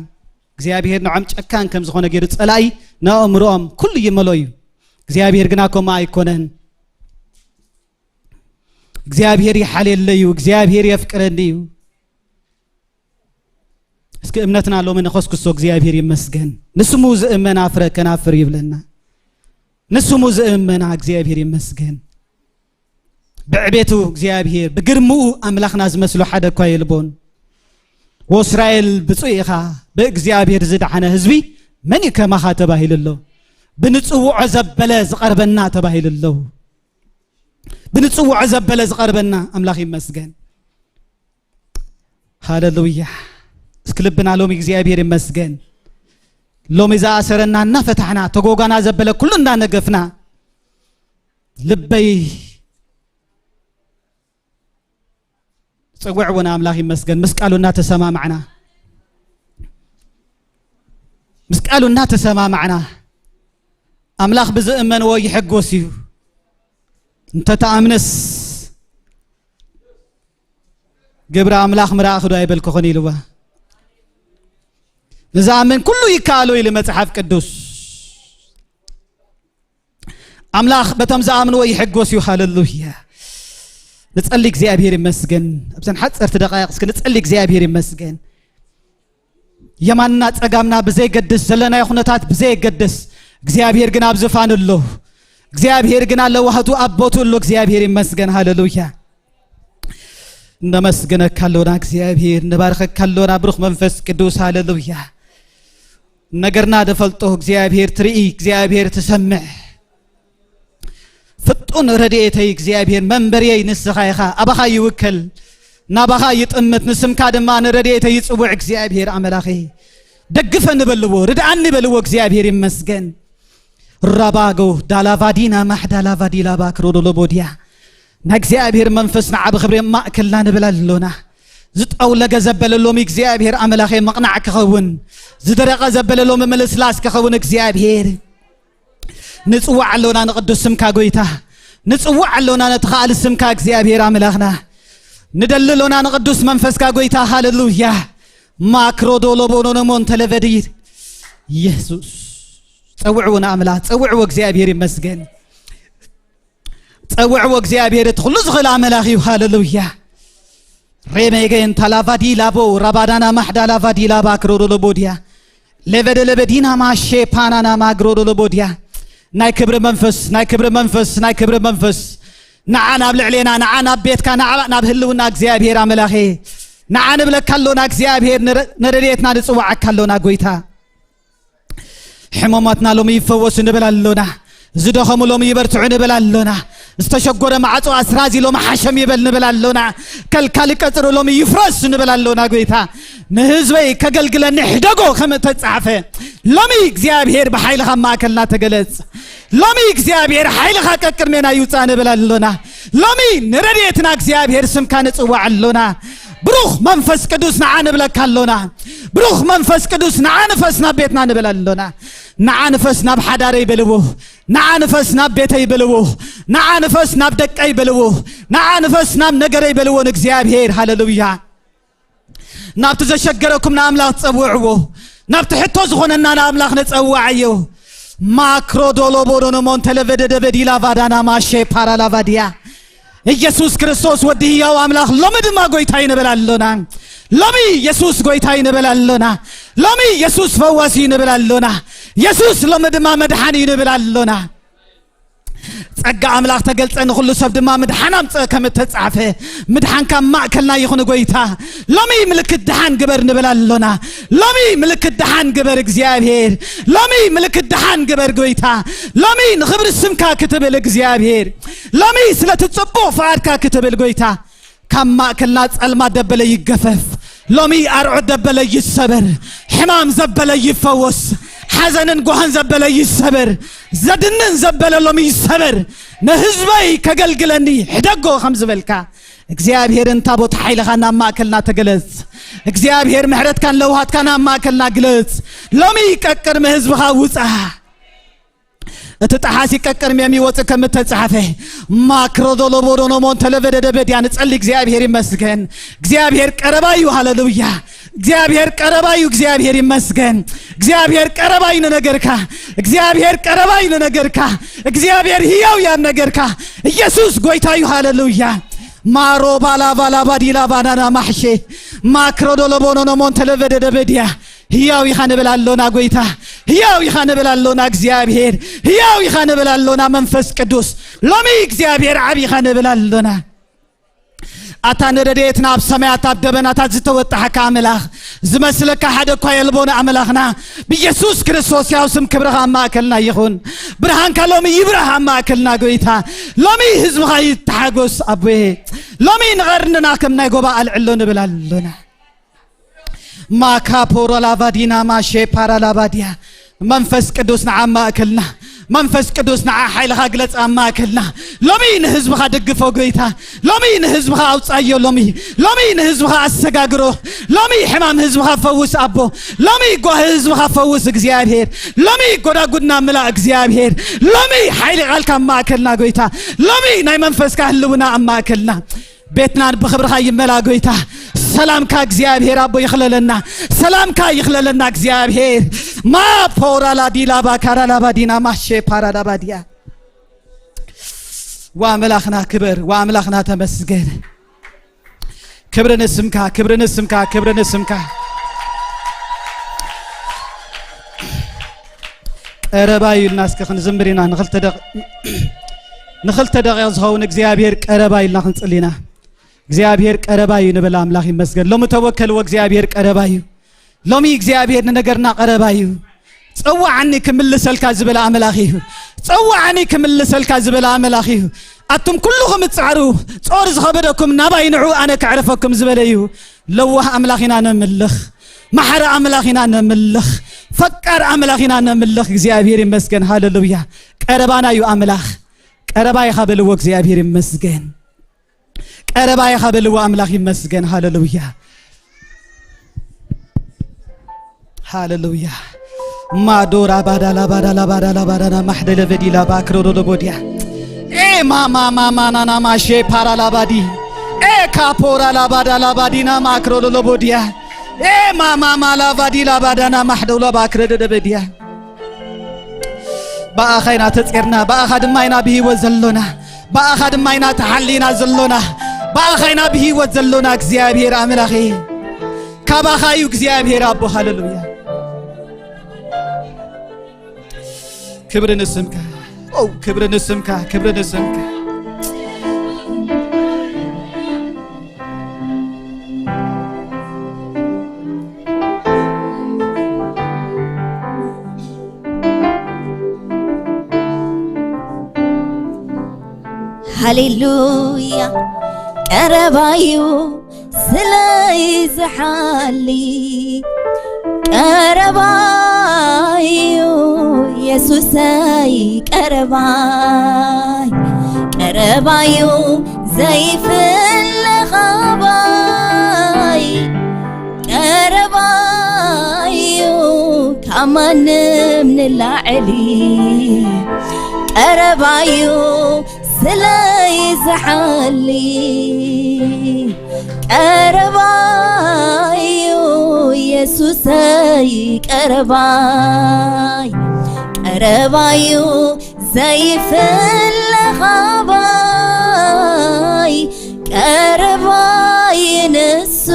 እግዚኣብሔር ንዖም ጨካን ከም ዝኾነ ገይሩ ጸላኢ ንኣእምሮኦም ኩሉ ይመሎ እዩ። እግዚኣብሔር ግና ከምኡ ኣይኮነን። እግዚኣብሔር ይሓልየለይ እዩ። እግዚኣብሔር የፍቅረኒ እዩ። እስኪ እምነትና ሎሚ ንኸስክሶ። እግዚኣብሔር ይመስገን። ንስሙ ዝእመን ኣፍረ ከናፍር ይብለና። ንስሙ ዝእመና እግዚኣብሔር ይመስገን። ብዕቤቱ እግዚኣብሔር፣ ብግርምኡ ኣምላኽና ዝመስሎ ሓደ እኳ የልቦን። ወእስራኤል ብፁዕ ኢኻ፣ ብእግዚኣብሔር ዝደሓነ ህዝቢ መን እዩ ከማኻ ተባሂሉ ኣሎ። ብንጽውዖ ዘበለ ዝቐርበና ተባሂሉ ኣሎ። ብንጽውዖ ዘበለ ዝቐርበና ኣምላኽ ይመስገን። ሃሌሉያ። እስኪ ልብና ሎሚ እግዚኣብሔር ይመስገን። ሎሚ ዝኣሰረና እናፈታሕና፣ ተጎጓና ዘበለ ኩሉ እናነገፍና፣ ልበይ ጽውዕዎ ንኣምላኽ ይመስገን። ምስ ቃሉ እናተሰማማዕና፣ ምስ ቃሉ እናተሰማማዕና፣ ኣምላኽ ብዝእመንዎ ይሕጎስ እዩ። እንተ ተኣምንስ፣ ግብሪ ኣምላኽ ምራእኽ ዶ ኣይበልክኹን ኢልዋ። ንዝኣምን ኩሉ ይከኣሎ ኢሉ መጽሓፍ ቅዱስ። ኣምላኽ በቶም ዝኣምንዎ ይሕጎስ እዩ። ሃሌሉያ። ንጸሊ እግዚኣብሔር ይመስገን። ኣብዘን ሓጸርቲ ደቃይቕ እስኪ ንጸሊ እግዚኣብሔር ይመስገን። የማንና ጸጋምና ብዘይገድስ፣ ዘለናዮ ኩነታት ብዘይገድስ፣ እግዚኣብሔር ግን ኣብ ዝፋን ኣሎ። እግዚኣብሔር ግን ኣለዋህቱ ኣብ ቦቱ ኣሎ። እግዚኣብሔር ይመስገን። ሃሌሉያ። እነመስግነካ ኣሎና እግዚኣብሔር፣ ንባርከካ ኣሎና ብሩኽ መንፈስ ቅዱስ። ሃሌሉያ። ነገርና ደፈልጦ እግዚኣብሔር፣ ትርኢ እግዚኣብሔር፣ ትሰምዕ። ፍጡን ረድኤተይ እግዚኣብሔር፣ መንበርየይ ንስኻ ኢኻ። ኣባኻ ይውከል፣ ናባኻ ይጥምት፣ ንስምካ ድማ ንረድኤተይ ይጽውዕ። እግዚኣብሔር ኣመላኸይ፣ ደግፈኒ በልዎ፣ ርድኣኒ በልዎ። እግዚኣብሔር ይመስገን። ራባጎ ዳላቫዲና ማሕዳላቫዲላ ባክሮዶሎቦድያ። ናይ እግዚኣብሔር መንፈስ ንዓ ብኽብሪ ማእከልና ንብል ኣሎና። ዝጠውለገ ዘበለ ሎሚ እግዚኣብሔር ኣመላኸይ መቕናዕ ክኸውን፣ ዝደረቐ ዘበለ ሎሚ ምልስላስ ክኸውን እግዚኣብሔር። ንጽዋዕ ኣሎና ንቕዱስ ስምካ ጎይታ፣ ንጽዋዕ ኣሎና ነቲ ኻኣሊ ስምካ እግዚኣብሔር ኣምላኽና። ንደሊ ኣሎና ንቕዱስ መንፈስካ ጎይታ። ሃሌሉያ። ማክሮዶሎቦኖኖሞን ተለቨዲር። የሱስ። ጸውዕዎ ንኣምላኽ፣ ጸውዕዎ። እግዚኣብሔር ይመስገን። ጸውዕዎ እግዚኣብሔር፣ እቲ ኩሉ ዝኽእል ኣምላኽ እዩ። ሃሌሉያ። ሬሜጌን ታላቫዲ ላቦ ራባዳና ማሕዳ ላቫዲ ላባ ክሮዶሎቦድያ ለበደ ለበዲና ማሼ ፓናና ማግሮዶሎቦድያ። ናይ ክብሪ መንፈስ፣ ናይ ክብሪ መንፈስ፣ ናይ ክብሪ መንፈስ። ንዓ ናብ ልዕሌና፣ ንዓ ናብ ቤትካ፣ ንዓ ናብ ህልውና እግዚኣብሔር ኣምላኸ። ንዓ ንብለካ ኣሎና እግዚኣብሔር፣ ንረ-፣ ንረድኤትና ንጽዋዓካ ኣሎና ጎይታ። ሕሙማትና ሎሚ ይፈወሱ ንብል ኣሎና። ዝደኸሙ ሎሚ ይበርትዑ ንብል ኣሎና። ዝተሸጎረ ማዕጾ ኣስራዚ ሎሚ ሓሸም ይበል ንብል ኣሎና። ከልካሊ ቀጽሪ ሎሚ ይፍረስ ንብል ኣሎና። ጎይታ፣ ንህዝበይ ከገልግለኒ ሕደጎ ከም እተጻሕፈ፣ ሎሚ እግዚኣብሔር ብሓይልኻ ኣብ ማእከልና ተገለጽ። ሎሚ እግዚኣብሔር ሓይልኻ ቀቅድሜና ይውጻእ ንብል ኣሎና። ሎሚ ንረድኤትና እግዚኣብሔር ስምካ ንጽዋዕ ኣሎና። ብሩኽ መንፈስ ቅዱስ ንዓ ንብለካ ኣሎና። ብሩኽ መንፈስ ቅዱስ ንዓ ንፈስ ናብ ቤትና ንብል ኣሎና። ንዓ ንፈስ ናብ ሓዳረይ በልዎ። ንዓ ንፈስ ናብ ቤተይ በልዎ። ንዓ ንፈስ ናብ ደቀይ በልዎ። ንዓ ንፈስ ናብ ነገረይ በልዎ ንእግዚኣብሔር። ሃሌሉያ። ናብቲ ዘሸገረኩም ንኣምላኽ ጸውዕዎ። ናብቲ ሕቶ ዝኾነና ንኣምላኽ ነጸዋዓዮ። ማክሮ ዶሎቦ ዶኖሞን ተለቨደደበ ዲላቫዳና ማሼ ፓራላቫድያ። ኢየሱስ ክርስቶስ ወዲ ህያው ኣምላኽ ሎሚ ድማ ጎይታ እዩ ንብል ኣሎና። ሎሚ የሱስ ጎይታ እዩ ንብል ኣሎና። ሎሚ የሱስ ፈዋሲ እዩ ንብል ኣሎና። የሱስ ሎሚ ድማ መድሓኒ እዩ ንብል ኣሎና። ጸጋ ኣምላኽ ተገልጸ፣ ንኹሉ ሰብ ድማ ምድሓን ኣምጽእ ከም እተጻሕፈ፣ ምድሓንካ ኣብ ማእከልና ይኹን ጎይታ። ሎሚ ምልክት ደሓን ግበር ንብል ኣሎና። ሎሚ ምልክት ደሓን ግበር እግዚኣብሔር። ሎሚ ምልክት ደሓን ግበር ጎይታ። ሎሚ ንኽብሪ ስምካ ክትብል እግዚኣብሔር። ሎሚ ስለቲ ጽቡቕ ፍቓድካ ክትብል ጎይታ። ካብ ማእከልና ጸልማት ዘበለ ይገፈፍ። ሎሚ ኣርዑት ዘበለ ይሰበር። ሕማም ዘበለ ይፈወስ። ሓዘንን ጓህን ዘበለ ይሰበር። ዘድንን ዘበለ ሎሚ ይሰበር። ንህዝበይ ከገልግለኒ ሕደጎ ከም ዝበልካ እግዚኣብሔር፣ እንታ ቦታ ሓይልኻ ናብ ማእከልና ተገለጽ። እግዚኣብሔር፣ ምሕረትካን ለውሃትካን ኣብ ማእከልና ግለጽ። ሎሚ ቀቅድሚ ህዝብኻ ውጻ። እቲ ጠሓሲ ቀቅድሚ የሚወጽእ ከም እተጻሕፈ፣ ማክሮዶሎቦዶኖሞን ተለቨደደበድያ። ንጸሊ እግዚኣብሔር ይመስገን። እግዚኣብሔር ቀረባ እዩ። ሃሌሉያ። እግዚኣብሔር ቀረባ እዩ። እግዚኣብሔር ይመስገን። እግዚኣብሔር ቀረባ እዩ ንነገርካ። እግዚኣብሔር ቀረባ እዩ ንነገርካ። እግዚኣብሔር ህያው እዩ ኣብ ነገርካ። ኢየሱስ ጎይታ እዩ። ሃሌሉያ። ማሮ ባላ ባላ ባዲላ ባናና ማሕሼ ማክሮዶሎቦኖኖሞን ተለቨደደበድያ። ህያው ኢኻ ንብል ኣሎና ጎይታ። ህያው ኢኻ ንብል ኣሎና እግዚኣብሔር። ህያው ኢኻ ንብል ኣሎና መንፈስ ቅዱስ። ሎሚ እግዚኣብሔር ዓቢ ኢኻ ንብል ኣሎና። ኣታ ንረድኤትና ኣብ ሰማያት ኣብ ደበናታት ዝተወጣሕካ ኣምላኽ፣ ዝመስለካ ሓደ እኳ የልቦን ኣምላኽና። ብኢየሱስ ክርስቶስ ያው ስም ክብርኻ ኣብ ማእከልና ይኹን። ብርሃንካ ሎሚ ይብራህ ኣብ ማእከልና ጎይታ። ሎሚ ህዝብኻ ይተሓጎስ ኣቦየ። ሎሚ ንቐርንና ከም ናይ ጎባ ኣልዕሎ ንብል ኣሎና። ማካፖራ ላቫዲና ማሼ ፓራ ላቫዲያ። መንፈስ ቅዱስ ንዓ ማእከልና፣ መንፈስ ቅዱስ ንዓ ሓይልኻ ግለጽ ኣብ ማእከልና። ሎሚ ንህዝብኻ ደግፎ ጎይታ። ሎሚ ንህዝብኻ ኣውጻዮ። ሎሚ ሎሚ ንህዝብኻ ኣሰጋግሮ። ሎሚ ሕማም ህዝብኻ ፈውስ ኣቦ። ሎሚ ጓሂ ህዝብኻ ፈውስ እግዚኣብሔር። ሎሚ ጎዳጉድና ምላእ እግዚኣብሔር። ሎሚ ሓይሊ ቃልካ ኣብ ማእከልና ጎይታ። ሎሚ ናይ መንፈስካ ህልውና ኣብ ማእከልና። ቤትና ብኽብርኻ ይመላ ጎይታ። ሰላምካ እግዚኣብሔር ኣቦ ይኽለለና። ሰላምካ ይኽለለና እግዚኣብሔር። ማፖራላ ዲላባ ካራላባ ዲና ማሼ ፓራዳባ ዲያ። ዋ ኣምላኽና ክበር፣ ዋ ኣምላኽና ተመስገን። ክብሪ ንስምካ፣ ክብሪ ንስምካ፣ ክብሪ ንስምካ። ቀረባ እዩ ኢልና እስከ ክንዝምር ኢና። ንኽልተ ደቂ- ንኽልተ ደቂቕ ዝኸውን እግዚኣብሔር ቀረባ ኢልና ክንጽሊ ኢና። እግዚኣብሔር ቀረባ እዩ ንበል። ኣምላኽ ይመስገን። ሎሚ ተወከልዎ፣ እግዚኣብሔር ቀረባ እዩ። ሎሚ እግዚኣብሔር ንነገርና ቀረባ እዩ። ጸውዓኒ ክምልሰልካ ዝበለ ኣምላኽ እዩ። ጸውዓኒ ክምልሰልካ ዝበለ ኣምላኽ እዩ። ኣቱም ኩልኹም እትጻዕሩ፣ ጾር ዝኸበደኩም ናባይ ንዑ ኣነ ከዕርፈኩም ዝበለ እዩ። ለዋህ ኣምላኽ ኢና ነምልኽ። መሓሪ ኣምላኽ ኢና ነምልኽ። ፈቃር ኣምላኽ ኢና ነምልኽ። እግዚኣብሔር ይመስገን። ሃሌሉያ። ቀረባና እዩ ኣምላኽ። ቀረባ ኢኻ በልዎ። እግዚኣብሔር ይመስገን። ቀረባ ኢኻ በልዎ። ኣምላኽ ይመስገን። ሃሌሉያ። ሃሌሉያ። ማዶራ ባዳላ ባዳላ ባዳላ ባዳና ማሕደለ በዲላ ባክሮዶ ለቦዲያ። ኤ ማማ ማማ ናና ማሼ ፓራላ ባዲ። ኤ ካፖራ ላባዳ ላባዲና ማክሮዶ ለቦዲያ። ኤ ማማ ማላባዲ ላባዳና ማሕደው ላባክረደ ደበዲያ። ብኣኻ ኢና ተጼርና፣ ብኣኻ ድማ ኢና ብህይወት ዘሎና፣ ብኣኻ ድማ ኢና ተሓሊና ዘሎና፣ ብኣኻ ኢና ብህይወት ዘሎና። እግዚኣብሔር ኣምላኸ፣ ካባኻ እዩ እግዚኣብሔር ኣቦ። ሃሌሉያ። ክብሪ ንስምካ። ኦ፣ ክብሪ ንስምካ፣ ክብሪ ንስምካ። ሃሌሉያ። ቀረባዩ ስለይ ዝሓሊ፣ ቀረባዩ የሱሰይ፣ ቀረባይ፣ ቀረባዩ ዘይፍለ ኻባይ፣ ቀረባዩ ካብ ማንም ንላዕሊ፣ ቀረባዩ ስለይ ዝሓሊ፣ ቀረባዩ የሱሰይ፣ ቀረባይ፣ ቀረባዩ ዘይፍለ ኻባይ፣ ቀረባይ ንሱ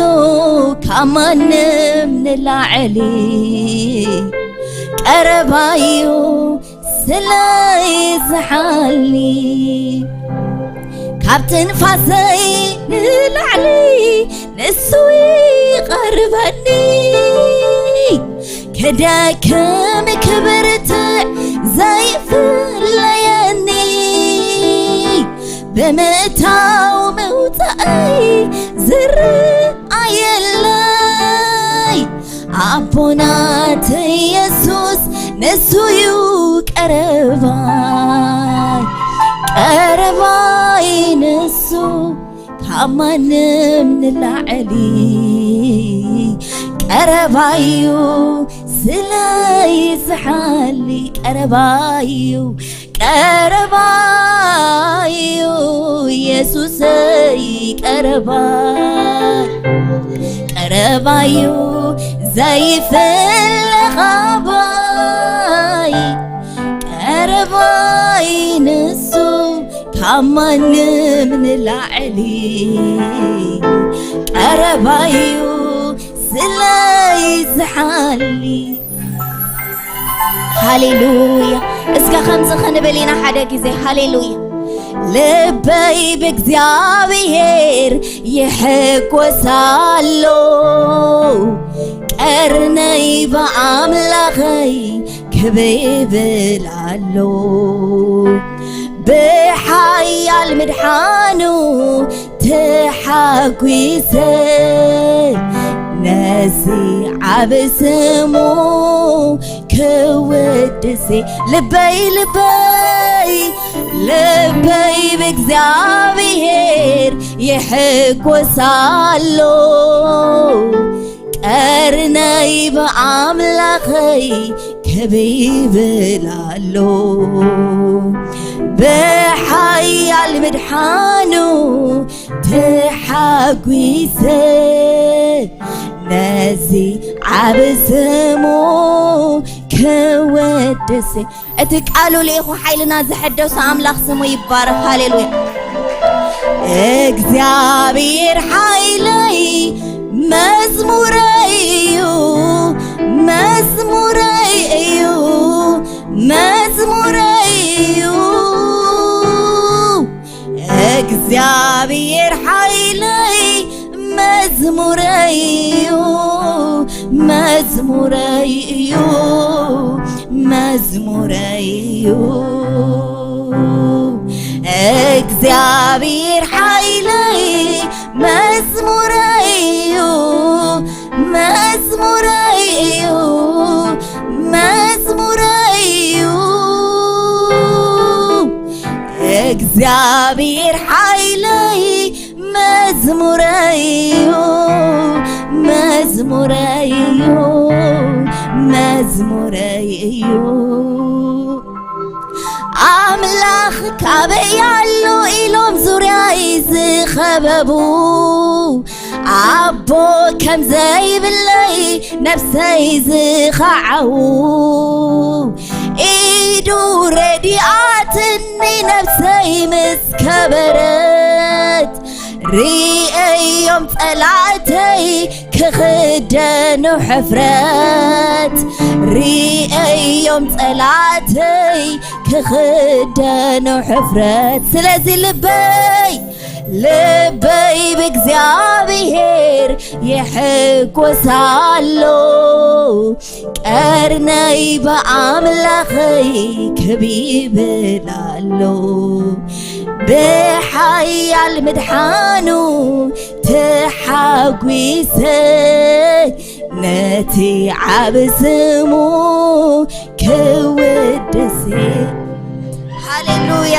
ካብ ማንም ንላዕሊ፣ ቀረባዩ ስለይ ዝሓሊ፣ ካብ ትንፋሰይ ንላዕሊ ንሱ ይቐርበኒ። ክደክም ክብርትዕ ዘይፍለየኒ፣ ብምእታው ምውፃእይ ዝረኣየለይ፣ ኣቦናት የሱስ ንሱ ዩ ቀረባይ፣ ቀረባይ ንሱ ካብ ማንም ንላዕሊ፣ ቀረባዩ ስለይ ዝሓሊ፣ ቀረባዩ፣ ቀረባዩ የሱሰይ፣ ቀረባይ፣ ቀረባዩ ዘይፍለ ኻባይ፣ ቀረባይ ንሱ ካብ ማንም ንላዕሊ፣ ቀረባዩ ስለይ ዝሓሊ። ሃሌሉያ። እስከ ከምዚ ክንብል ኢና ሓደ ግዜ። ሃሌሉያ። ልበይ ብእግዚኣብሔር ይሕጎስ ኣሎ፣ ቀርነይ ብኣምላኸይ ክብ ይብል ኣሎ። ብሓያል ምድሓኑ ተሓጒሰ፣ ነዚ ዓቢ ስሙ ክውድስ ልበይ ልበይ ልበይ ብእግዚኣብሔር ይሕጎስ ኣሎ። ቀርነይ ብኣምላኸይ ክብ ይብል ኣሎ። ብሓያል ምድሓኑ ተሓጒሰ ነዚ ዓብ ስሙ ክወድስ። እቲ ቃሉ ልኢኹ ሓይልና ዘሐደሱ ኣምላኽ ስሙ ይባረኽ። ሃሌሉያ። እግዚኣብሔር ሓይለይ መዝሙረይ እዩ፣ መዝሙረይ እዩ፣ መዝሙረይ እዩ። እግዚኣብሔር ሓይለይ መዝሙረይ እዩ፣ መዝሙረይ እዩ፣ መዝሙረይ እዩ። እግዚኣብሔር ሓይለይ መዝሙረይ እዩ፣ መዝሙረይ እዩ፣ መዝሙረይ እዩ። እግዚኣብሔር ሓይለይ መዝሙረይ እዩ፣ መዝሙረይ እዩ፣ መዝሙረይ እዩ። ኣምላኽ ካበይ ኣሎ ኢሎም ዙርያይ ዝኸበቡ፣ ኣቦ ከም ዘይብለይ ነፍሰይ ዝኸዓዉ፣ ኢዱ ረዲኣትኒ ነፍሰይ ምስ ከበረት፣ ርእዮም ጸላእተይ ክኽደኑ ሕፍረት፣ ርእዮም ጸላእተይ ክኽደኑ ሕፍረት። ስለዚ ልበይ ልበይ ብእግዚኣብሔር ይሕጎስ ኣሎ፣ ቀርነይ ብኣምላኸይ ክብ ይብል ኣሎ። ብሓያል ምድሓኑ ተሓጒሰ ነቲ ዓብ ስሙ ክውድስ። ሃሌሉያ።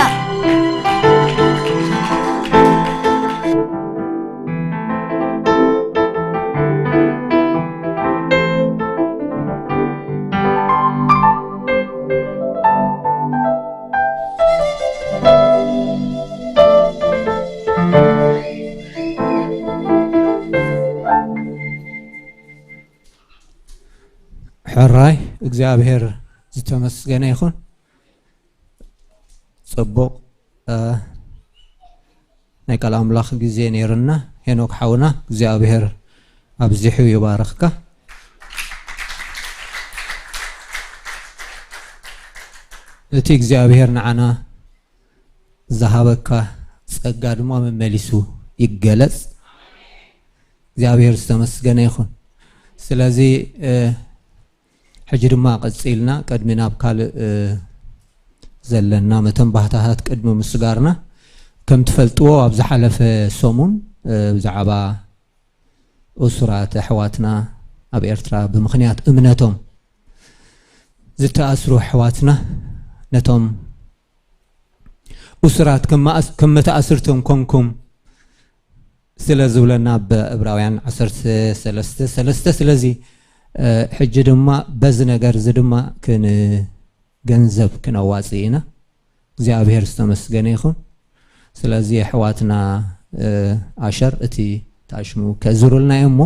ሕራይ እግዚኣብሔር ዝተመስገነ ይኹን። ጽቡቕ፣ እ፣ ናይ ቃል ኣምላኽ ግዜ ነይርና። ሄኖክ ሓውና፣ እግዚኣብሔር ኣብዚሑ ይባርኽካ። እቲ እግዚኣብሔር ንዓና ዝሃበካ ጸጋ ድማ መመሊሱ ይገለጽ። እግዚኣብሔር ዝተመስገነ ይኹን። ስለዚ፣ እ፣ ሕጂ ድማ ቀጺልና ቅድሚ ናብ ካልእ፣ እ፣ ዘለና መተንባህታታት ቅድሚ ምስጋርና፣ ከም ትፈልጥዎ ኣብ ዝሓለፈ ሰሙን፣ እ፣ ብዛዕባ እሱራት ኣሕዋትና ኣብ ኤርትራ ብምኽንያት እምነቶም ዝተኣስሩ ኣሕዋትና ነቶም እሱራት ከም መኣስ-፣ ከም መተኣስርቶም ኮንኩም ስለ ዝብለና ኣብ ዕብራውያን ዓሰርተ ሰለስተ ሰለስተ። ስለዚ፣ እ፣ ሕጂ ድማ በዚ ነገር እዚ ድማ ክን-፣ ገንዘብ ክነዋጽእ ኢና። እግዚኣብሔር ዝተመስገነ ይኹን። ስለዚ ኣሕዋትና፣ እ፣ ኣሸር እቲ ታሽሙ ከዝሩልና እዮም እሞ።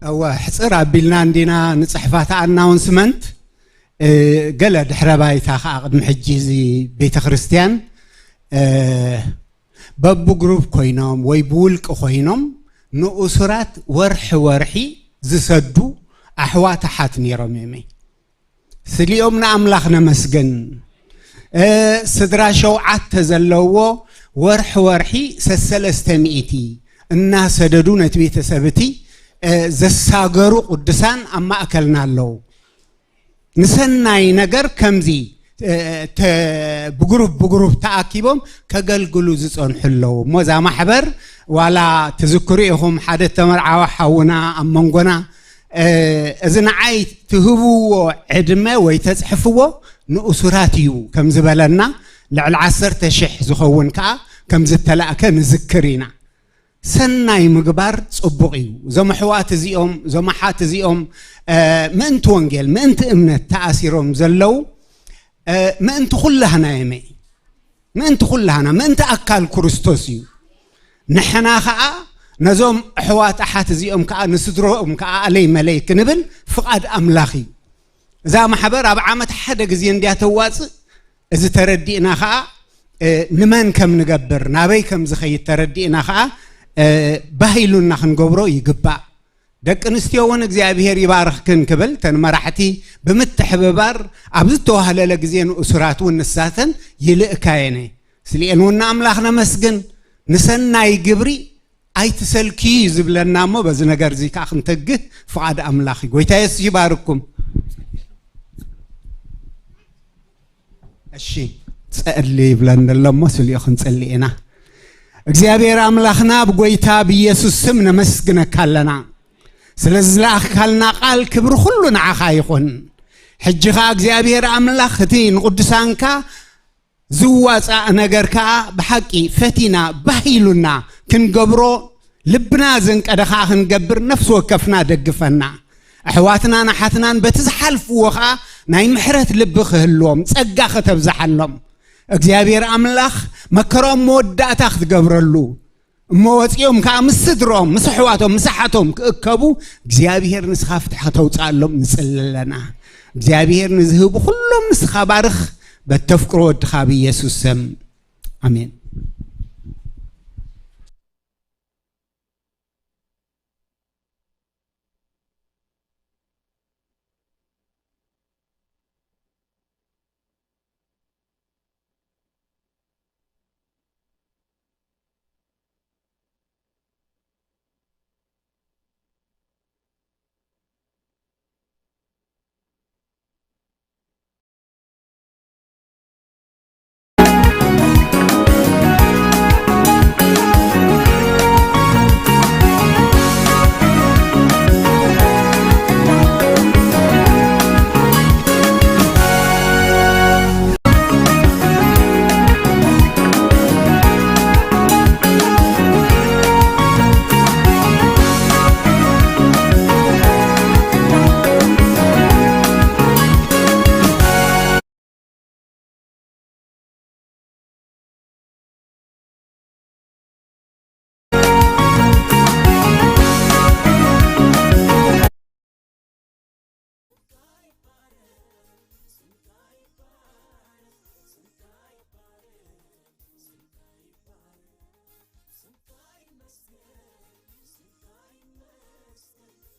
እወ፣ ሕጽር ኣቢልና እንዲና ንጽሕፋታ ኣናውንስመንት፣ እ፣ ገለ ድሕረ ባይታ ከኣ ቅድሚ ሕጂ እዚ ቤተ ክርስቲያን፣ እ፣ በብግሩፕ ኮይኖም ወይ ብውልቂ ኮይኖም ንእሱራት ወርሒ ወርሒ ዝሰዱ ኣሕዋት ኣሓት ነይሮም እዮም። ስሊኦም ንኣምላኽ ነመስግን። እ፣ ስድራ ሸውዓተ ዘለዎ ወርሒ ወርሒ ሰሰለስተ ሚእቲ እናሰደዱ ነቲ ቤተሰብ እቲ፣ እ፣ ዘሳገሩ ቅዱሳን ኣብ ማእከልና ኣለዉ። ንሰናይ ነገር ከምዚ ተ- ተ- ብግሩፕ ብግሩፕ ተኣኪቦም ከገልግሉ ዝጸንሑ ኣለዉ። እሞ እዛ ማሕበር ዋላ ትዝክሩ ኢኹም፣ ሓደ ተመርዓወ ሓውና ኣብ መንጎና፣ እ፣ እዚ ንዓይ ትህብዎ ዕድመ ወይ ተጽሕፍዎ ንእሱራት እዩ ከም ዝበለና፣ ልዕሊ ዓሰርተ ሽሕ ዝኸውን ከኣ ከም ዝተላእከ ንዝክር ኢና። ሰናይ ምግባር ጽቡቕ እዩ። እዞም ኣሕዋት እዚኦም፣ እዞም ኣሓት እዚኦም፣ እ፣ ምእንቲ ወንጌል፣ ምእንቲ እምነት ተኣሲሮም ዘለዉ፣ እ፣ ምእንቲ ኩላህና እዮም። ምእንቲ ኩላህና፣ ምእንቲ ኣካል ክርስቶስ እዩ። ንሕና ኸኣ ነዞም ኣሕዋት ኣሓት እዚኦም ከኣ ንስድሮኦም ከኣ ኣለይ መለይ ክንብል ፍቓድ ኣምላኽ እዩ። እዛ ማሕበር ኣብ ዓመት ሓደ ግዜ እንድያ ተዋጽእ። እዚ ተረዲእና ኸኣ፣ እ፣ ንመን ከም ንገብር፣ ናበይ ከም ዝኸይድ ተረዲእና ኸኣ፣ እ፣ ባህ ኢሉና ክንገብሮ ይግባእ። ደቂ ኣንስትዮ እውን እግዚኣብሔር ይባርኽክን ክብል፣ ተን መራሕቲ ብምትሕብባር ኣብ ዝተዋህለለ ግዜ ንእሱራት እውን ንሳተን ይልእካየነ። ስልኤን እውን ንኣምላኽ ነመስግን። ንሰናይ ግብሪ ኣይትሰልክዩ እዩ ዝብለና እሞ፣ በዚ ነገር እዚ ከኣ ክንተግህ ፍቓድ ኣምላኽ እዩ። ጎይታ የሱስ ይባርኩም። እሺ፣ ጸሊ ይብለን ኣሎ እሞ፣ ስልዮ ክንጸሊ ኢና። እግዚኣብሔር ኣምላኽና፣ ብጎይታ ብኢየሱስ ስም ነመስግነካ ኣለና። ስለ ዝለኣኽካልና ቃል ክብሪ ኩሉ ንዓኻ ይኹን። ሕጂ ኸኣ እግዚኣብሔር ኣምላኽ፣ እቲ ንቕዱሳንካ ዝዋጻእ ነገር ከኣ ብሓቂ ፈቲና ባህ ኢሉና ክንገብሮ፣ ልብና ዘንቀደ ከኣ ክንገብር ነፍሲ ወከፍና ደግፈና። ኣሕዋትናን ኣሓትናን በቲ ዝሓልፍዎ ከኣ ናይ ምሕረት ልቢ ክህልዎም፣ ጸጋ ከተብዝሓሎም፣ እግዚኣብሔር ኣምላኽ መከራኦም መወዳእታ ክትገብረሉ፣ እሞ ወጺኦም ከኣ ምስ ስድሮም፣ ምስ ኣሕዋቶም፣ ምስ ኣሓቶም ክእከቡ እግዚኣብሔር ንስኻ ፍትሒ ከተውጽኣሎም ንጽሊ ኣለና። እግዚኣብሔር ንዝህቡ ኩሎም ንስኻ ባርኽ፣ በተፍቅሮ ወድኻ ብኢየሱስ ስም። ኣሜን።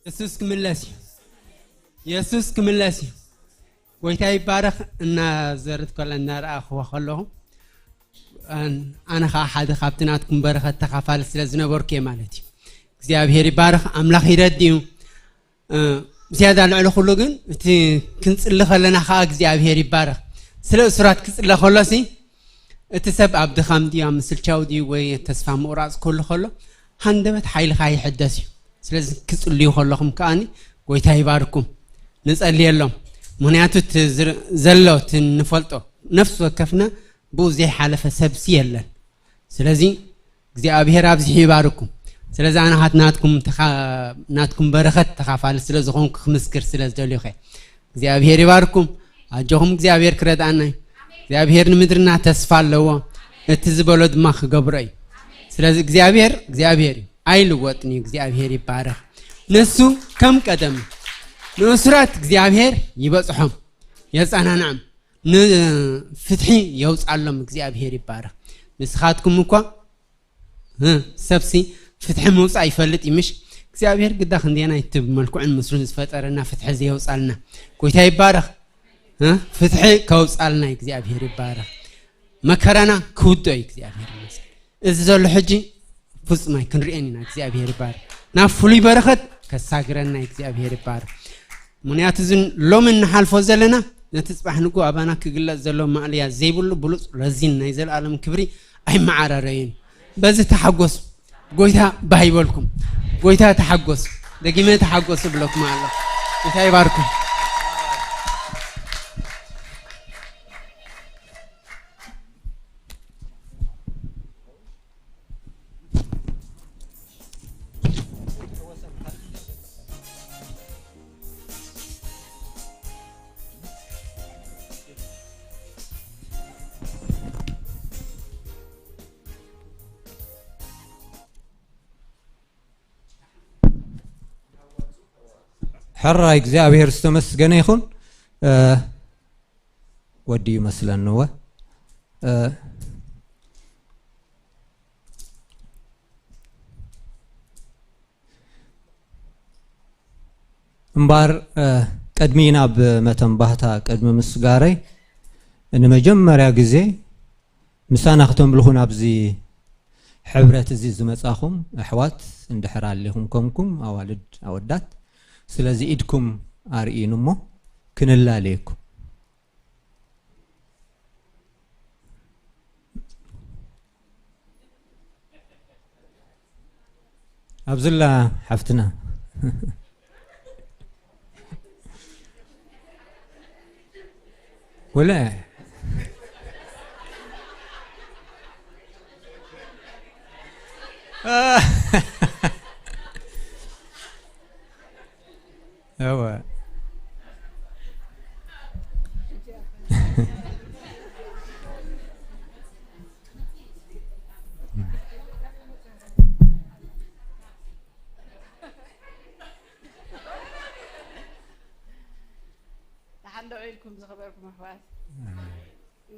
የሱስ ክምለስ እዩ። የሱስ ክምለስ እዩ። ጎይታ ይባረኽ። እናዘርት ከሎ እናረኣኽዎ ከለኹ፣ ኣን-፣ ኣነ ኸዓ ሓደ ካብቲ ናትኩም በረኸት ተኻፋሊ ስለ ዝነበርኩ እየ ማለት እዩ። እግዚኣብሔር ይባረኽ። ኣምላኽ ይረድ እዩ። እ፣ ዝያዳ ልዕሊ ኩሉ ግን እቲ ክንጽሊ ከለና ኸዓ እግዚኣብሔር ይባረኽ። ስለ እሱራት ክጽለ ከሎሲ እቲ ሰብ ኣብ ድኻም ድዩ፣ ኣብ ምስልቻው ድዩ፣ ወይ ተስፋ ምቑራጽ ከሉ ከሎ፣ ሃንደበት ሓይልኻ ይሕደስ እዩ። ስለዚ ክጽልዩ ከለኹም ከኣኒ ጎይታ ይባርኩም። ንጸልየሎም። ምኽንያቱ እቲ ዝር-፣ ዘሎ እቲ ንፈልጦ ነፍሲ ወከፍና ብኡ ዘይሓለፈ ሰብሲ የለን። ስለዚ እግዚኣብሔር ኣብዚሑ ይባርኩም። ስለዚ ኣነ ኻት ናትኩም ተኻ-፣ ናትኩም በረኸት ተኻፋሊ ስለ ዝኾንኩ ክምስክር ስለ ዝደልዩ ኸ እግዚኣብሔር ይባርኩም። ኣጆኹም፣ እግዚኣብሔር ክረድኣና እዩ። እግዚኣብሔር ንምድርና ተስፋ ኣለዎ። እቲ ዝበሎ ድማ ክገብሮ እዩ። ስለዚ እግዚኣብሔር፣ እግዚኣብሔር እዩ። ኣይልወጥን እዩ። እግዚኣብሔር ይባረኽ። ንሱ ከም ቀደም ንእሱራት እግዚኣብሔር ይበጽሖም፣ የጸናንዖም፣ ንፍትሒ የውጻሎም። እግዚኣብሔር ይባረኽ። ንስኻትኩም እኳ እ፣ ሰብሲ ፍትሒ ምውጻእ ይፈልጥ እዩ፣ ምሽ? እግዚኣብሔር ግዳ ክንደየናይ እቲ ብመልክዑን ምስሉን ዝፈጠረና ፍትሒ ዘየውጻልና። ጎይታ ይባረኽ። እ፣ ፍትሒ ከውጻልና እግዚኣብሔር ይባረኽ። መከራና ክውድኦ እዩ እግዚኣብሔር ይመስገን። እዚ ዘሎ ሕጂ ፍጹም ኣይክንርእዮን ኢና። እግዚኣብሔር ይባረኽ። ናብ ፍሉይ በረኸት ከሳግረና እዩ እግዚኣብሔር ይባረኽ። ምኽንያቱ እዚ ሎሚ እንሓልፎ ዘለና ነቲ ጽባሕ ንግሆ ኣባና ክግለጽ ዘሎ ማእለያ ዘይብሉ ብሉጽ ረዚን ናይ ዘለኣለም ክብሪ ኣይመዓራረይን። በዚ ተሓጎሱ። ጎይታ ባህ ይበልኩም። ጎይታ ተሓጎሱ። ደጊመ ተሓጎሱ ብለኩም ኣሎ። ጎይታ ይባርኩም። ሕራይ እግዚኣብሔር ዝተመስገነ ይኹን። እ፣ ወዲ ይመስለኒ እወ። እ፣ እምበር፣ እ፣ ቅድሚ ናብ መተን ባህታ ቅድሚ ምስጋረይ ንመጀመርያ ግዜ ምሳና ክተምልኹ ናብዚ ሕብረት እዚ ዝመጻኹም ኣሕዋት እንድሕር ኣሊኹም ኮንኩም ኣዋልድ ኣወዳት፣ ስለዚ ኢድኩም ኣርእዩኒ እሞ ክንላለየኩም። ኣብዝላ ሓፍትና ወለ እወ። ደሓን ዶ ኢልኩም ዝኸበርኩም ኣሕዋት?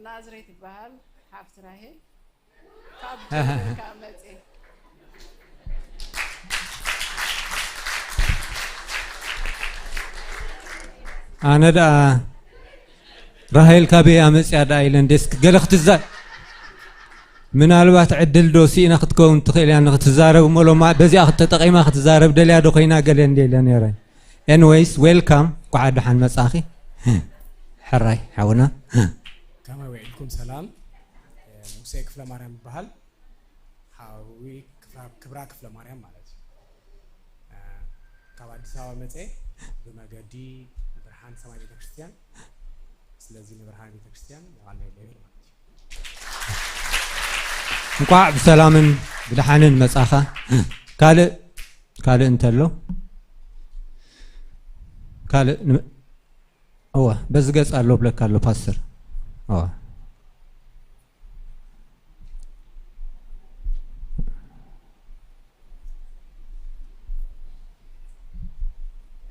ናዝሬት ይበሃል፣ ሓፍቲ ራሄል ካብ ጀርመን ካብ መጽኤ። ኣነ ደኣ ራሄል ካበይ ኣመጽያ ደኣ ኢለ እንዴ እስኪ ገለ ክትዛ-፣ ምናልባት ዕድል ዶ ስኢና ክትከውን ትኽእል እያ ንክትዛረብ እሞ ሎማ በዚኣ ክትተጠቒማ ክትዛረብ ደልያ ዶ ኮይና ገለ እንዴ ኢለ ነይረ። ኤንዌይስ ዌልካም፣ እንኳዕ ደሓን መጻኺ። ሕራይ ሓውና። ከመይ ውዒልኩም? ሰላም። ሙሴ ክፍለ ማርያም ይበሃል። ሓዊ ክፍራ-፣ ክብራ ክፍለ ማርያም ማለት እዩ። ካብ ኣዲስ ኣበባ መጸ ብመገዲ ብርሃን ሰማይ ቤተክርስትያን። ስለዚ ንብርሃን ቤተክርስትያን የቐንየለይ ማለት እዩ። እንኳዕ ብሰላምን ብደሓንን መጻኻ። ካልእ፣ ካልእ እንተሎ፣ ካልእ ን-፣ እወ፣ በዚ ገጽ ኣሎ ብለካ ኣሎ ፓስተር። እወ።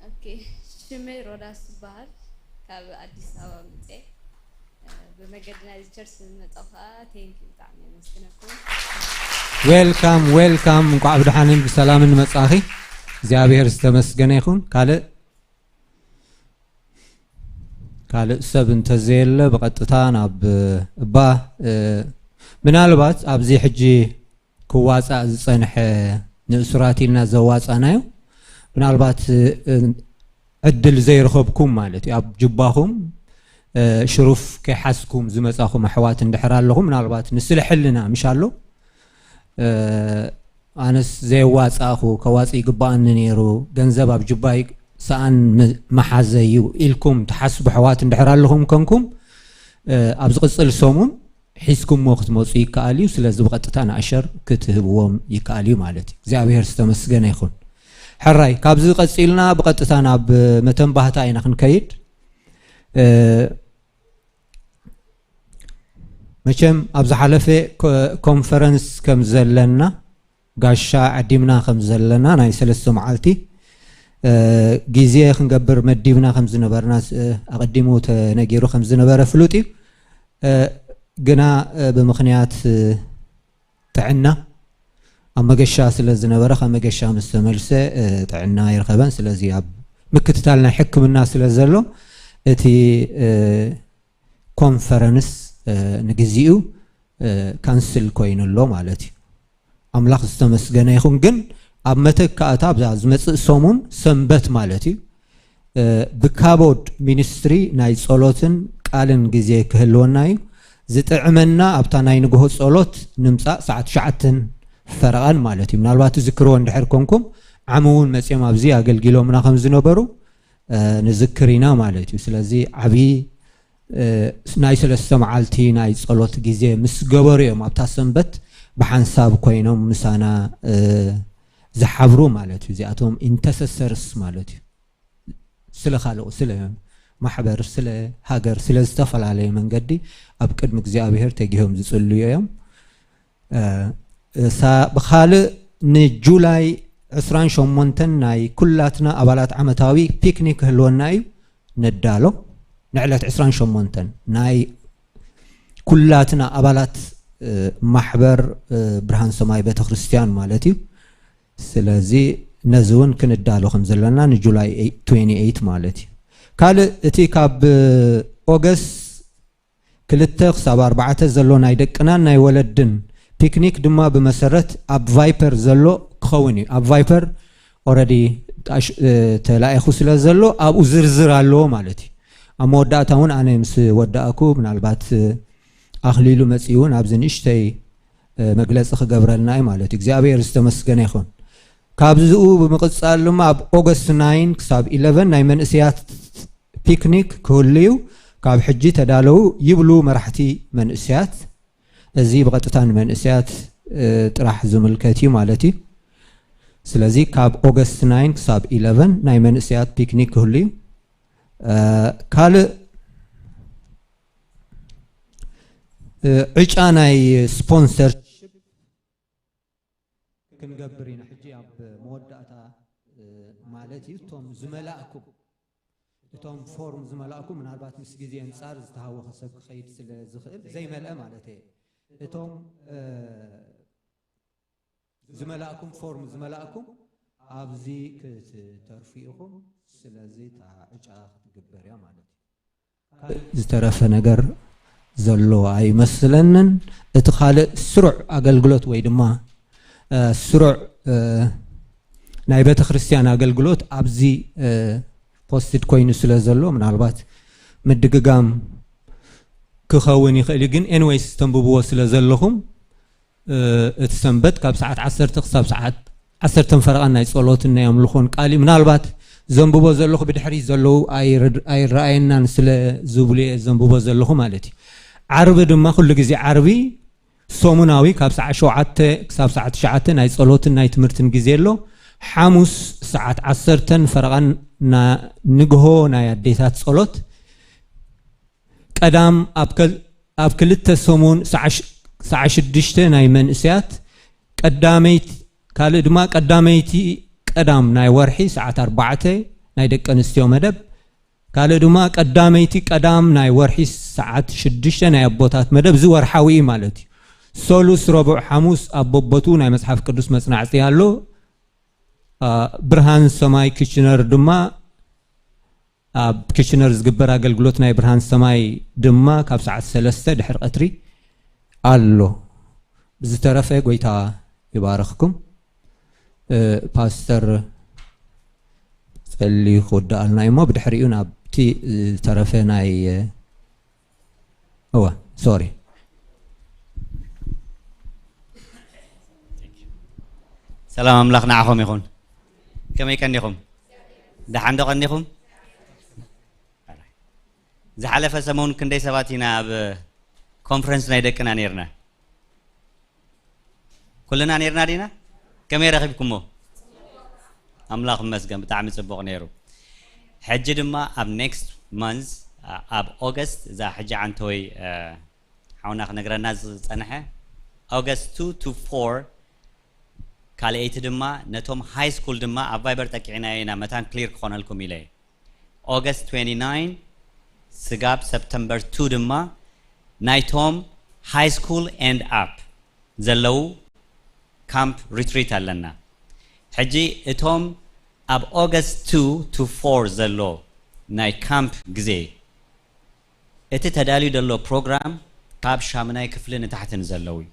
ኦኬ፣ ሽመይ ሮዳስ ትበሃል። ካብ ኣዲስ ኣበባ መፅኤ። ብመገዲ ናይዚ ቸርች ስለዝመፃኹ ከዓ ቴንክ ዩ፣ ብጣዕሚ የመስግነኩም። ዌልካም፣ ዌልካም። እንኳዕ ብደሓንን ብሰላምን መጻኺ። እግዚኣብሔር ዝተመስገነ ይኹን። ካልእ፣ ካልእ ሰብ እንተዘየለ ብቐጥታ ናብ እባ፣ እ፣ ምናልባት ኣብዚ ሕጂ ክዋጻእ ዝጸንሐ ንእሱራት ኢልና ዘዋጻናዮ፣ ምናልባት፣ እ፣ ዕድል ዘይረኸብኩም ማለት እዩ። ኣብ ጅባኹም፣ እ፣ ሽሩፍ ከይሓዝኩም ዝመጻኹም ኣሕዋት እንድሕር ኣለኹም፣ ምናልባት ንስለ ሕልና ምሽ ኣሎ፣ እ፣ ኣነስ ዘየዋጻእኹ፣ ከዋጽእ ይግባኣኒ ነይሩ፣ ገንዘብ ኣብ ጅባይ ሰኣን ም-፣ መሓዘ እዩ ኢልኩም ትሓስቡ ኣሕዋት እንድሕር ኣለኹም ኮንኩም፣ እ፣ ኣብ ዝቕጽል ሰሙን ሒዝኩሞ ክትመጹ ይከኣል እዩ። ስለዚ ብቐጥታ ንኣሸር ክትህብዎም ይከኣል እዩ ማለት እዩ። እግዚኣብሔር ዝተመስገነ ይኹን። ሕራይ፣ ካብዚ ቀጺልና ብቐጥታ ናብ መተንባህታ ኢና ክንከይድ። እ፣ መቸም ኣብ ዝሓለፈ ኮ-፣ ኮንፈረንስ ከም ዘለና፣ ጋሻ ዓዲምና ከም ዘለና፣ ናይ ሰለስተ መዓልቲ፣ እ፣ ግዜ ክንገብር መዲብና ከም ዝነበርና፣ እ፣ ኣቐዲሙ ተነጊሩ ከም ዝነበረ ፍሉጥ እዩ። እ፣ ግና፣ እ፣ ብምኽንያት፣ እ፣ ጥዕና ኣብ መገሻ ስለ ዝነበረ፣ ካብ መገሻ ምስ ተመልሰ፣ እ፣ ጥዕና ኣይረኸበን። ስለዚ ኣብ ምክትታል ናይ ሕክምና ስለ ዘሎ፣ እቲ፣ እ፣ ኮንፈረንስ፣ እ፣ ንግዚኡ፣ እ፣ ካንስል ኮይኑ ኣሎ ማለት እዩ። ኣምላኽ ዝተመስገነ ይኹን። ግን ኣብ መተካእታ ኣብዛ ዝመጽእ ሰሙን ሰንበት ማለት እዩ፣ ብካቦድ ሚኒስትሪ ናይ ጸሎትን ቃልን ግዜ ክህልወና እዩ። ዝጥዕመና ኣብታ ናይ ንግሆ ጸሎት ንምጻእ ሰዓት ትሽዓተን ፈረቓን ማለት እዩ። ምናልባት ትዝክርዎ እንድሕር ኮንኩም ዓሚ እውን መጺኦም ኣብዚ ኣገልጊሎምና ከም ዝነበሩ ንዝክር ኢና ማለት እዩ። ስለዚ ዓብዪ ናይ ሰለስተ መዓልቲ ናይ ጸሎት ግዜ ምስ ገበሩ እዮም ኣብታ ሰንበት ብሓንሳብ ኮይኖም ምሳና ዝሓብሩ ማለት እዩ። እዚኣቶም ኢንተሰሰርስ ማለት እዩ። ስለ ካልኦ ስለ ማሕበር ስለ ሃገር ስለ ዝተፈላለየ መንገዲ ኣብ ቅድሚ እግዚኣብሔር ተጊሆም ዝጽልዩ እዮም። ብኻልእ ንጁላይ ዕስራን ሸሞንተን ናይ ኩላትና ኣባላት ዓመታዊ ፒክኒክ ክህልወና እዩ። ንዳሎ ንዕለት ዕስራን ሸሞንተን ናይ ኩላትና ኣባላት ማሕበር ብርሃን ሰማይ ቤተክርስትያን ማለት እዩ። ስለዚ ነዚ እውን ክንዳሎ ከም ዘለና ንጁላይ ትዌንቲ ኤይት ማለት እዩ። ካልእ እቲ ካብ ኦገስት ክልተ ክሳብ ኣርባዕተ ዘሎ ናይ ደቅናን ናይ ወለድን ፒክኒክ ድማ ብመሰረት ኣብ ቫይፐር ዘሎ ክኸውን እዩ። ኣብ ቫይፐር ኦረዲ ተላኢኹ ስለ ዘሎ ኣብኡ ዝርዝር ኣለዎ ማለት እዩ። ኣብ መወዳእታ እውን ኣነ ምስ ወዳእኩ ምናልባት ኣኽሊሉ መፂኡ እውን ኣብዚ ንእሽተይ መግለፂ ክገብረልና እዩ ማለት እዩ። እግዚኣብሔር ዝተመስገነ ይኹን። ካብዚኡ ብምቕፃል ድማ ኣብ ኦገስት ናይን ክሳብ ኢለቨን ናይ መንእስያት ፒክኒክ ክህሉ እዩ። ካብ ሕጂ ተዳለዉ ይብሉ መራሕቲ መንእስያት። እዚ ብቐጥታ ንመንእስያት ጥራሕ ዝምልከት እዩ ማለት እዩ። ስለዚ ካብ ኦገስት ናይን ክሳብ ኢለቨን ናይ መንእስያት ፒክኒክ ክህሉ እዩ። ካልእ ዕጫ ናይ ስፖንሰርሺፕ ክንገብር ኢና። ሕጂ ኣብ መወዳእታ ማለት እዩ እቶም ዝመላእኩም እቶም ፎርም ዝመላእኩም ምናልባት ምስ ግዜ ኣንጻር ዝተሃወኸ ሰብ ክኸይድ ስለ ዝኽእል ዘይመልአ ማለት እየ። እቶም ዝመላእኩም ፎርም ዝመላእኩም ኣብዚ ክትተርፉ ኢኹም። ስለዚ እታ ዕጫ ክትግበር እያ ማለት እዩ። ካልእ ዝተረፈ ነገር ዘሎ ኣይመስለንን። እቲ ካልእ ስሩዕ ኣገልግሎት ወይ ድማ ስሩዕ ናይ ቤተ ክርስቲያን ኣገልግሎት ኣብዚ ፖስትድ ኮይኑ ስለ ዘሎ ምናልባት ምድግጋም ክኸውን ይኽእል እዩ። ግን ኤንወይስ ተንብብዎ ስለ ዘለኹም እቲ ሰንበት ካብ ሰዓት ዓሰርተ ክሳብ ሰዓት ዓሰርተን ፈረቓን ናይ ጸሎትን ናይ ኣምልኾን ቃል እዩ። ምናልባት ዘንብቦ ዘለኹ ብድሕሪ ዘለዉ ኣይረኣየናን ስለ ዝብሉ እየ ዘንብቦ ዘለኹ ማለት እዩ። ዓርቢ ድማ ኩሉ ግዜ ዓርቢ ሰሙናዊ ካብ ሰዓት ሸውዓተ ክሳብ ሰዓት ትሽዓተ ናይ ጸሎትን ናይ ትምህርትን ግዜ ኣሎ። ሓሙስ ሰዓት ዓሰርተን ፈረቓን ንግሆ ናይ ኣዴታት ጸሎት። ቀዳም ኣብ ክልተ ሰሙን ሰዓ ሽዱሽተ ናይ መንእስያት ቀዳመይቲ ካልእ ድማ ቀዳመይቲ ቀዳም ናይ ወርሒ ሰዓት ኣርባዕተ ናይ ደቂ ኣንስትዮ መደብ ካልእ ድማ ቀዳመይቲ ቀዳም ናይ ወርሒ ሰዓት ሽዱሽተ ናይ ኣቦታት መደብ እዚ ወርሓዊ እዩ ማለት እዩ። ሰሉስ ረቡዕ ሓሙስ ኣብ በቦቱ ናይ መጽሓፍ ቅዱስ መጽናዕቲ ኣሎ። ብርሃን ሰማይ ክችነር ድማ ኣብ ክችነር ዝግበር ኣገልግሎት ናይ ብርሃን ሰማይ ድማ ካብ ሰዓት ሰለስተ ድሕሪ ቀትሪ ኣሎ። ብዝተረፈ ጎይታ ይባርኽኩም። ፓስተር ጸሊ ክወዳኣልና እሞ ብድሕሪኡ ናብቲ ዝተረፈ ናይ እዋ ሶሪ። ሰላም ኣምላኽ ንዓኹም ይኹን። ከመይ ቀኒኹም? ደሓን ዶ ቀኒኹም? ዝሓለፈ ሰሙን ክንደይ ሰባት ኢና ኣብ ኮንፈረንስ ናይ ደቅና ነርና? ኩልና ነርና ዲና? ከመይ ረኺብኩሞ? ኣምላኽ ይመስገን ብጣዕሚ ጽቡቕ ነይሩ። ሕጂ ድማ ኣብ ኔክስት መንዝ ኣብ ኦገስት እዛ ሕጂ ዓንተወይ ሓውና ክነግረና ዝጸንሐ ኦገስት ቱ ቱ ፎር ካልኣይቲ ድማ ነቶም ሃይ ስኩል ድማ ኣብ ቫይበር ጠቂዕናዮ ኢና መታን ክሊር ክኾነልኩም ኢለ ኦገስት ትዌንቲ ናይን ስጋብ ሰፕተምበር ቱ ድማ ናይቶም ሃይ ስኩል ኤንድ ኣፕ ዘለዉ ካምፕ ሪትሪት ኣለና። ሕጂ እቶም ኣብ ኦገስት ቱ ቱ ፎር ዘሎ ናይ ካምፕ ግዜ እቲ ተዳልዩ ዘሎ ፕሮግራም ካብ ሻምናይ ክፍሊ ንታሕቲ ንዘለዉ እዩ።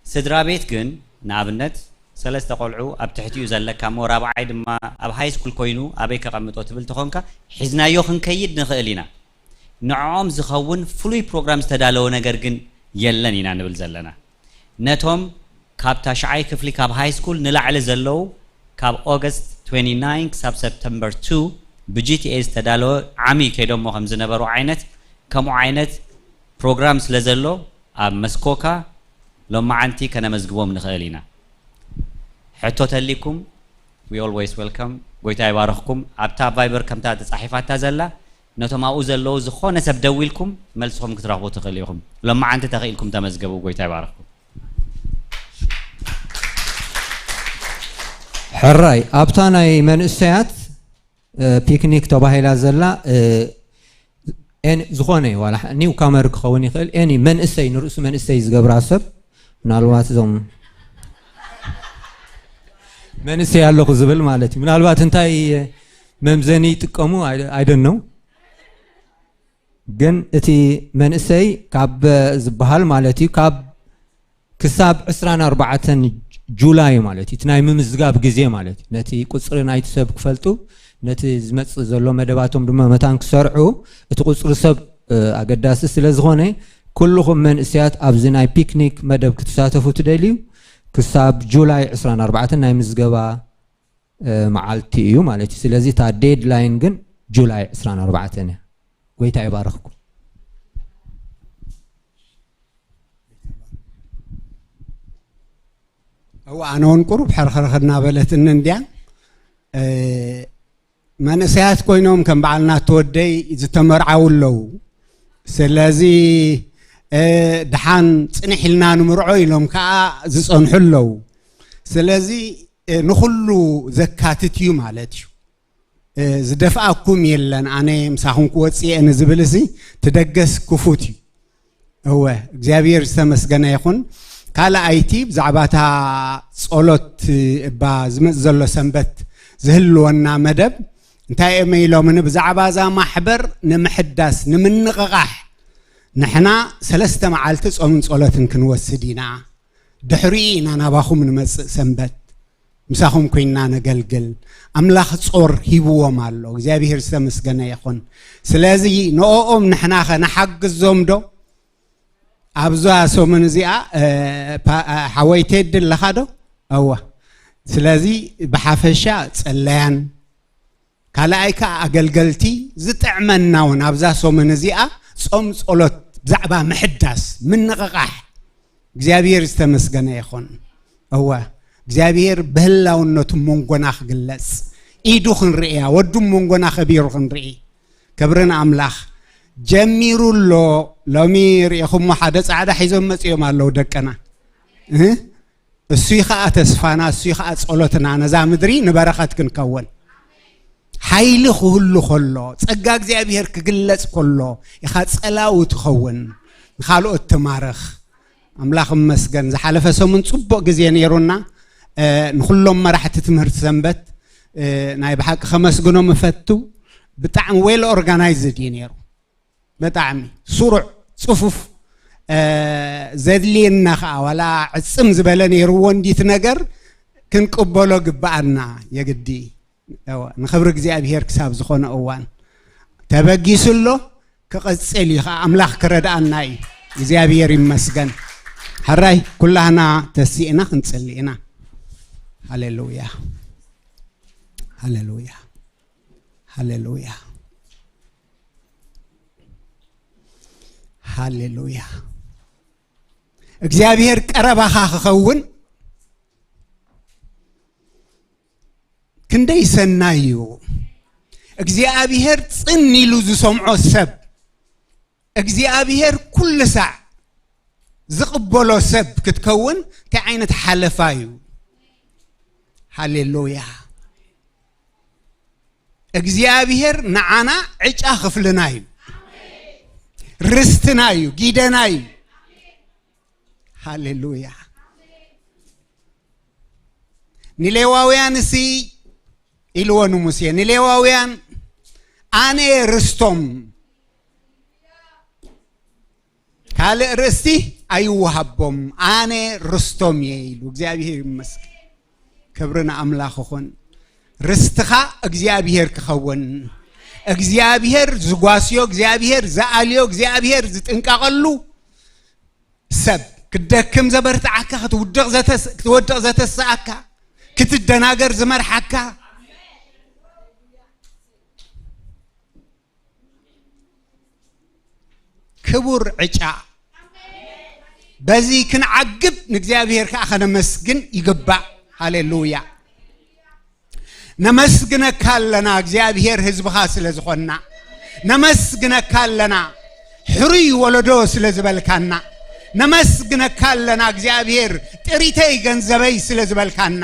ስድራ ቤት ግን ንኣብነት ሰለስተ ቆልዑ ኣብ ትሕቲኡ ዘለካ እሞ ራብዓይ ድማ ኣብ ሃይ ስኩል ኮይኑ ኣበይ ከቐምጦ ትብል ተኾንካ፣ ሒዝናዮ ክንከይድ ንኽእል ኢና። ንዕኦም ዝኸውን ፍሉይ ፕሮግራም ዝተዳለወ ነገር ግን የለን ኢና ንብል ዘለና። ነቶም ካብ ታሽዓይ ክፍሊ ካብ ሃይ ስኩል ንላዕሊ ዘለዉ፣ ካብ ኦገስት ትዌንቲ ናይን ክሳብ ሰፕተምበር ቱ ብጂቲኤ ዝተዳለወ ዓሚ ከይዶሞ ከም ዝነበሩ ዓይነት፣ ከምኡ ዓይነት ፕሮግራም ስለ ዘሎ፣ ኣብ መስኮካ ሎማዓንቲ ከነመዝግቦም ንኽእል ኢና። ሕቶ ተሊኩም፣ we always welcome። ጎይታ ይባርኽኩም። ኣብታ ቫይበር ከምታ ተጻሒፋታ ዘላ፣ ነቶም ኣብኡ ዘለዉ ዝኾነ ሰብ ደዊልኩም መልስኹም ክትረኽቡ ትኽእሉ ኢኹም። ሎማዓንቲ ተኽኢልኩም ተመዝገቡ። ጎይታ ይባርኽኩም። ሕራይ ኣብታ ናይ መንእሰያት ፒክኒክ ተባሂላ ዘላ፣ ዝኾነ ዋላ ኒው ካመር ክኸውን ይኽእል፣ ኤኒ መንእሰይ፣ ንርእሱ መንእሰይ ዝገብራ ሰብ፣ ምናልባት እዞም መንእሰይ ኣለኹ ዝብል ማለት እዩ። ምናልባት እንታይ መምዘኒ ይጥቀሙ፣ I don't know። ግን እቲ መንእሰይ ካብ ዝበሃል ማለት እዩ፣ ካብ ክሳብ ዕስራን ኣርባዕተን ጁላይ ማለት እዩ፣ እቲ ናይ ምምዝጋብ ግዜ ማለት እዩ። ነቲ ቁፅሪ ናይቲ ሰብ ክፈልጡ፣ ነቲ ዝመፅእ ዘሎ መደባቶም ድማ መታን ክሰርዑ፣ እቲ ቁፅሪ ሰብ ኣገዳሲ ስለ ዝኾነ፣ ኩልኹም መንእሰያት ኣብዚ ናይ ፒክኒክ መደብ ክትሳተፉ ትደልዩ፣ ክሳብ ጁላይ ዕስራን ኣርባዕተን ናይ ምዝገባ መዓልቲ እዩ ማለት እዩ። ስለዚ እታ ዴድላይን ግን ጁላይ ዕስራን ኣርባዕተን እያ። ጎይታ ይባርኽኩም። እዋ ኣነ እውን ቁሩብ ሕርኽርኽ እናበለትኒ እንድያ። መንእሰያት ኮይኖም ከም በዓል ናተወደይ ዝተመርዓው ኣለዉ። ስለዚ ድሓን ፅንሕ ኢልና ንምርዖ ኢሎም ከዓ ዝፀንሑ ኣለዉ። ስለዚ ንኹሉ ዘካትት እዩ ማለት እዩ። ዝደፍኣኩም የለን፣ ኣነ ምሳኹም ክወፅእ እየ ንዝብል ሲ ትደገስ ክፉት እዩ። እወ እግዚኣብሔር ዝተመስገነ ይኹን። ካልኣይቲ ብዛዕባ እታ ጸሎት እባ ዝመጽእ ዘሎ ሰንበት ዝህልወና መደብ እንታይ እዮም ኢሎምኒ? ብዛዕባ እዛ ማሕበር ንምሕዳስ ንምንቕቓሕ ንሕና ሰለስተ መዓልቲ ጾምን ጸሎትን ክንወስድ ኢና። ድሕሪኡ ኢና ናባኹም ንመጽእ ሰንበት ምሳኹም ኮይንና ነገልግል። ኣምላኽ ጾር ሂብዎም ኣሎ። እግዚኣብሔር ዝተመስገነ ይኹን። ስለዚ ንኦኦም ንሕናኸ ንሓግዞም ዶ? ኣብዛ ሰሙን እዚኣ ሓወይ ቴዲ ኣለኻ ዶ? እወ። ስለዚ ብሓፈሻ ጸለያን ካልኣይ ከዓ ኣገልገልቲ ዝጥዕመና እውን ኣብዛ ሰሙን እዚኣ ጾም ጸሎት ብዛዕባ ምሕዳስ ምንቕቓሕ እግዚኣብሔር ዝተመስገነ ይኹን። እወ እግዚኣብሔር ብህላውነቱ መንጎና ክግለጽ ኢዱ ክንርእያ ወዱ መንጎና ከቢሩ ክንርኢ ክብርን ኣምላኽ ጀሚሩ ኣሎ። ሎሚ ርኢኹሞ ሓደ ጻዕዳ ሒዞም መጺኦም ኣለዉ ደቅና። እህ? እሱይ ኸዓ ተስፋና እሱይ ኸዓ ጸሎትና ነዛ ምድሪ ንበረኸት ክንከውን ሓይሊ ክህሉ ከሎ ጸጋ እግዚኣብሔር ክግለጽ ከሎ ኢኻ ጸላዊ ትኸውን ንኻልኦት ትማርኽ። ኣምላኽ እመስገን ዝሓለፈ ሰሙን ጽቡቕ ግዜ ነይሩና። ንኹሎም መራሕቲ ትምህርቲ ሰንበት ናይ ብሓቂ ከመስግኖም እፈቱ። ብጣዕሚ ዌል ኦርጋናይዝድ እዩ ነይሩ። ብጣዕሚ ስሩዕ ጽፉፍ ዘድልየና ከዓ ዋላ ዕጽም ዝበለ ነይርዎ እንዲት ነገር ክንቅበሎ ግብኣና የግዲ። ንኽብሪ እግዚኣብሔር ክሳብ ዝኾነ እዋን ተበጊሱ ኣሎ። ክቐጽል እዩ ከዓ ኣምላኽ ክረድኣና እዩ። እግዚኣብሔር ይመስገን። ሕራይ ኩላህና ተሲእና ክንጽሊ ኢና። ሃሌሉያ ሃሌሉያ ሃሌሉያ ሃሌሉያ። እግዚኣብሔር ቀረባኻ ክኸውን ክንደይ ሰናይ እዩ። እግዚኣብሔር ጽን ኢሉ ዝሰምዖ ሰብ እግዚኣብሔር ኩሉ ሳዕ ዝቕበሎ ሰብ ክትከውን እንታይ ዓይነት ሓለፋ እዩ? ሃሌሉያ። እግዚኣብሔር ንዓና ዕጫ ክፍልና እዩ፣ ርስትና እዩ፣ ጊደና እዩ። ሃሌሉያ። ንሌዋውያን እሲ ኢልዎ ንሙሴ ንሌዋውያን ኣነ ርስቶም ካልእ ርእስቲ ኣይወሃቦም ኣነ ርስቶም እየ ኢሉ እግዚኣብሔር ይመስገን። ክብሪ ንኣምላኽ ይኹን። ርስትኻ እግዚኣብሔር ክኸውን፣ እግዚኣብሔር ዝጓስዮ፣ እግዚኣብሔር ዝኣልዮ፣ እግዚኣብሔር ዝጥንቀቐሉ ሰብ፣ ክትደክም ዘበርትዓካ፣ ክትውድቕ ዘተስ- ክትወድቕ ዘተስኣካ፣ ክትደናገር ዝመርሓካ ክቡር ዕጫ። በዚ ክንዓግብ ንእግዚኣብሔር ከዓ ከነመስግን ይግባእ። ሃሌሉያ። ነመስግነካ ኣለና እግዚኣብሔር፣ ህዝብኻ ስለ ዝኾንና። ነመስግነካ ኣለና ሕሩይ ወለዶ ስለ ዝበልካና። ነመስግነካ ኣለና እግዚኣብሔር፣ ጥሪተይ ገንዘበይ ስለ ዝበልካና።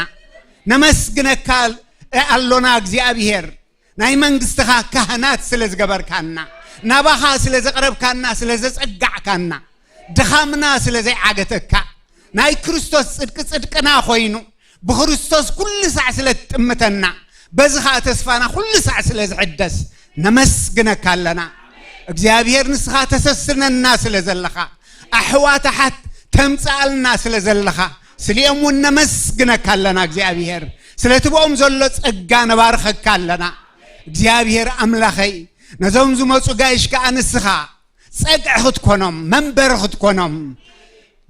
ነመስግነካ ኣሎና እግዚኣብሔር፣ ናይ መንግስትኻ ካህናት ስለ ዝገበርካና፣ ናባኻ ስለ ዘቕረብካና፣ ስለ ዘጸጋዕካና፣ ድኻምና ስለ ዘይዓገተካ፣ ናይ ክርስቶስ ጽድቂ ጽድቅና ኮይኑ፣ ብክርስቶስ ኩሉ ሳዕ ስለ ትጥምተና፣ በዚ ኸኣ ተስፋና ኩሉ ሳዕ ስለ ዝሕደስ ነመስግነካ ኣለና። እግዚኣብሔር፣ ንስኻ ተሰስነና ስለ ዘለኻ፣ ኣሕዋት ኣሓት ተምጽኣልና ስለ ዘለኻ፣ ስሊኦም እውን ነመስግነካ ኣለና። እግዚኣብሔር፣ ስለ ትብኦም ዘሎ ጸጋ ነባርኸካ ኣለና። እግዚኣብሔር ኣምላኸይ፣ ነዞም ዝመጹ ጋይሽ ከኣ ንስኻ ጸግዒ ክትኮኖም፣ መንበሪ ክትኮኖም፣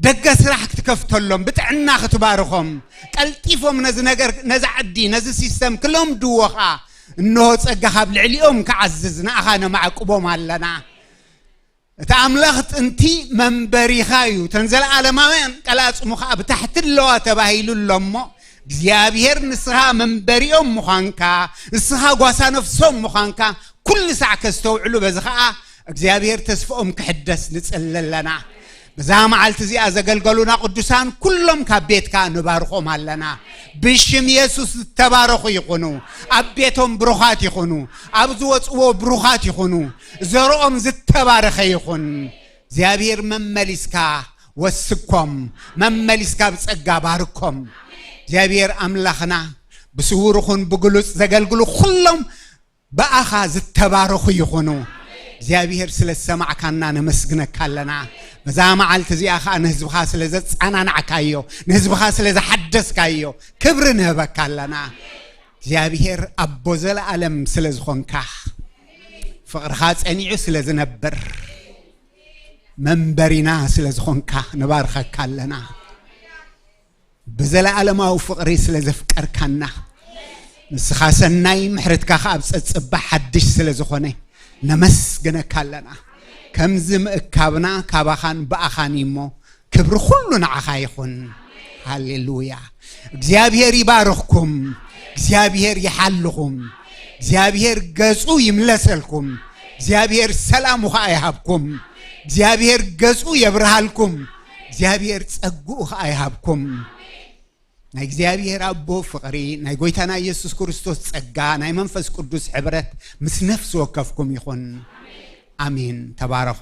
ደገ ስራሕ ክትከፍተሎም፣ ብጥዕና ክትባርኾም፣ ቀልጢፎም ነዚ ነገር፣ ነዚ ዓዲ፣ ነዚ ሲስተም ክለምድዎ ኸኣ፣ እንሆ ጸጋ ካብ ልዕሊኦም ክዓዝዝ ንኣኻ ነማዕቅቦም ኣለና። እቲ ኣምላኽ ጥንቲ መንበሪኻ እዩ። እተን ዘለኣለማውያን ቀላጽሙ ኸኣ ብታሕቲ ኣለዋ ተባሂሉ ኣሎ እሞ፣ እግዚኣብሔር ንስኻ መንበሪኦም ምዃንካ፣ ንስኻ ጓሳ ነፍሶም ምዃንካ፣ ኩሉ ሳዕ ከስተውዕሉ፣ በዚ ኸኣ እግዚኣብሔር ተስፍኦም ክሕደስ ንጽሊ ኣለና። በዛ መዓልቲ እዚኣ ዘገልገሉና ቅዱሳን ኩሎም ካብ ቤትካ ንባርኾም ኣለና። ብሽም የሱስ ዝተባረኹ ይኹኑ። ኣብ ቤቶም ብሩኻት ይኹኑ። ኣብ ዝወጽዎ ብሩኻት ይኹኑ። ዘርኦም ዝተባረኸ ይኹን። እግዚኣብሔር መመሊስካ ወስኮም፣ መመሊስካ ብጸጋ ባርኮም። እግዚኣብሔር ኣምላኽና ብስውር ይኹን ብግሉጽ ዘገልግሉ ኩሎም ብኣኻ ዝተባረኹ ይኹኑ። እግዚኣብሔር ስለ ዝሰማዕካና ነመስግነካ ኣለና። በዛ መዓልቲ እዚኣ ኸኣ ንህዝብኻ ስለ ዘጸናናዕካዮ፣ ንህዝብኻ ስለ ዝሓደስካዮ ክብሪ ንህበካ ኣለና። እግዚኣብሔር ኣቦ ዘለኣለም ስለ ዝኾንካ፣ ፍቕርኻ ጸኒዑ ስለ ዝነብር፣ መንበሪና ስለ ዝኾንካ ንባርኸካ ኣለና። ብዘለኣለማዊ ፍቕሪ ስለ ዘፍቀርካና፣ ንስኻ ሰናይ፣ ምሕረትካ ኸኣ ኣብ ጸጽባ ሓድሽ ስለ ዝኾነ ነመስግነካ ኣለና። ከምዚ ምእካብና ካባኻን ብኣኻን እዩ እሞ፣ ክብሪ ኩሉ ንዓኻ ይኹን። ሃሌሉያ። እግዚኣብሔር ይባርኽኩም። እግዚኣብሔር ይሓልኹም። እግዚኣብሔር ገጹ ይምለሰልኩም። እግዚኣብሔር ሰላሙ ኸኣ ይሃብኩም። እግዚኣብሔር ገጹ የብርሃልኩም። እግዚኣብሔር ጸግኡ ኸኣ ይሃብኩም። ናይ እግዚኣብሔር ኣቦ ፍቕሪ፣ ናይ ጎይታና ኢየሱስ ክርስቶስ ጸጋ፣ ናይ መንፈስ ቅዱስ ሕብረት ምስ ነፍሲ ወከፍኩም ይኹን። ኣሜን። ተባረኹ።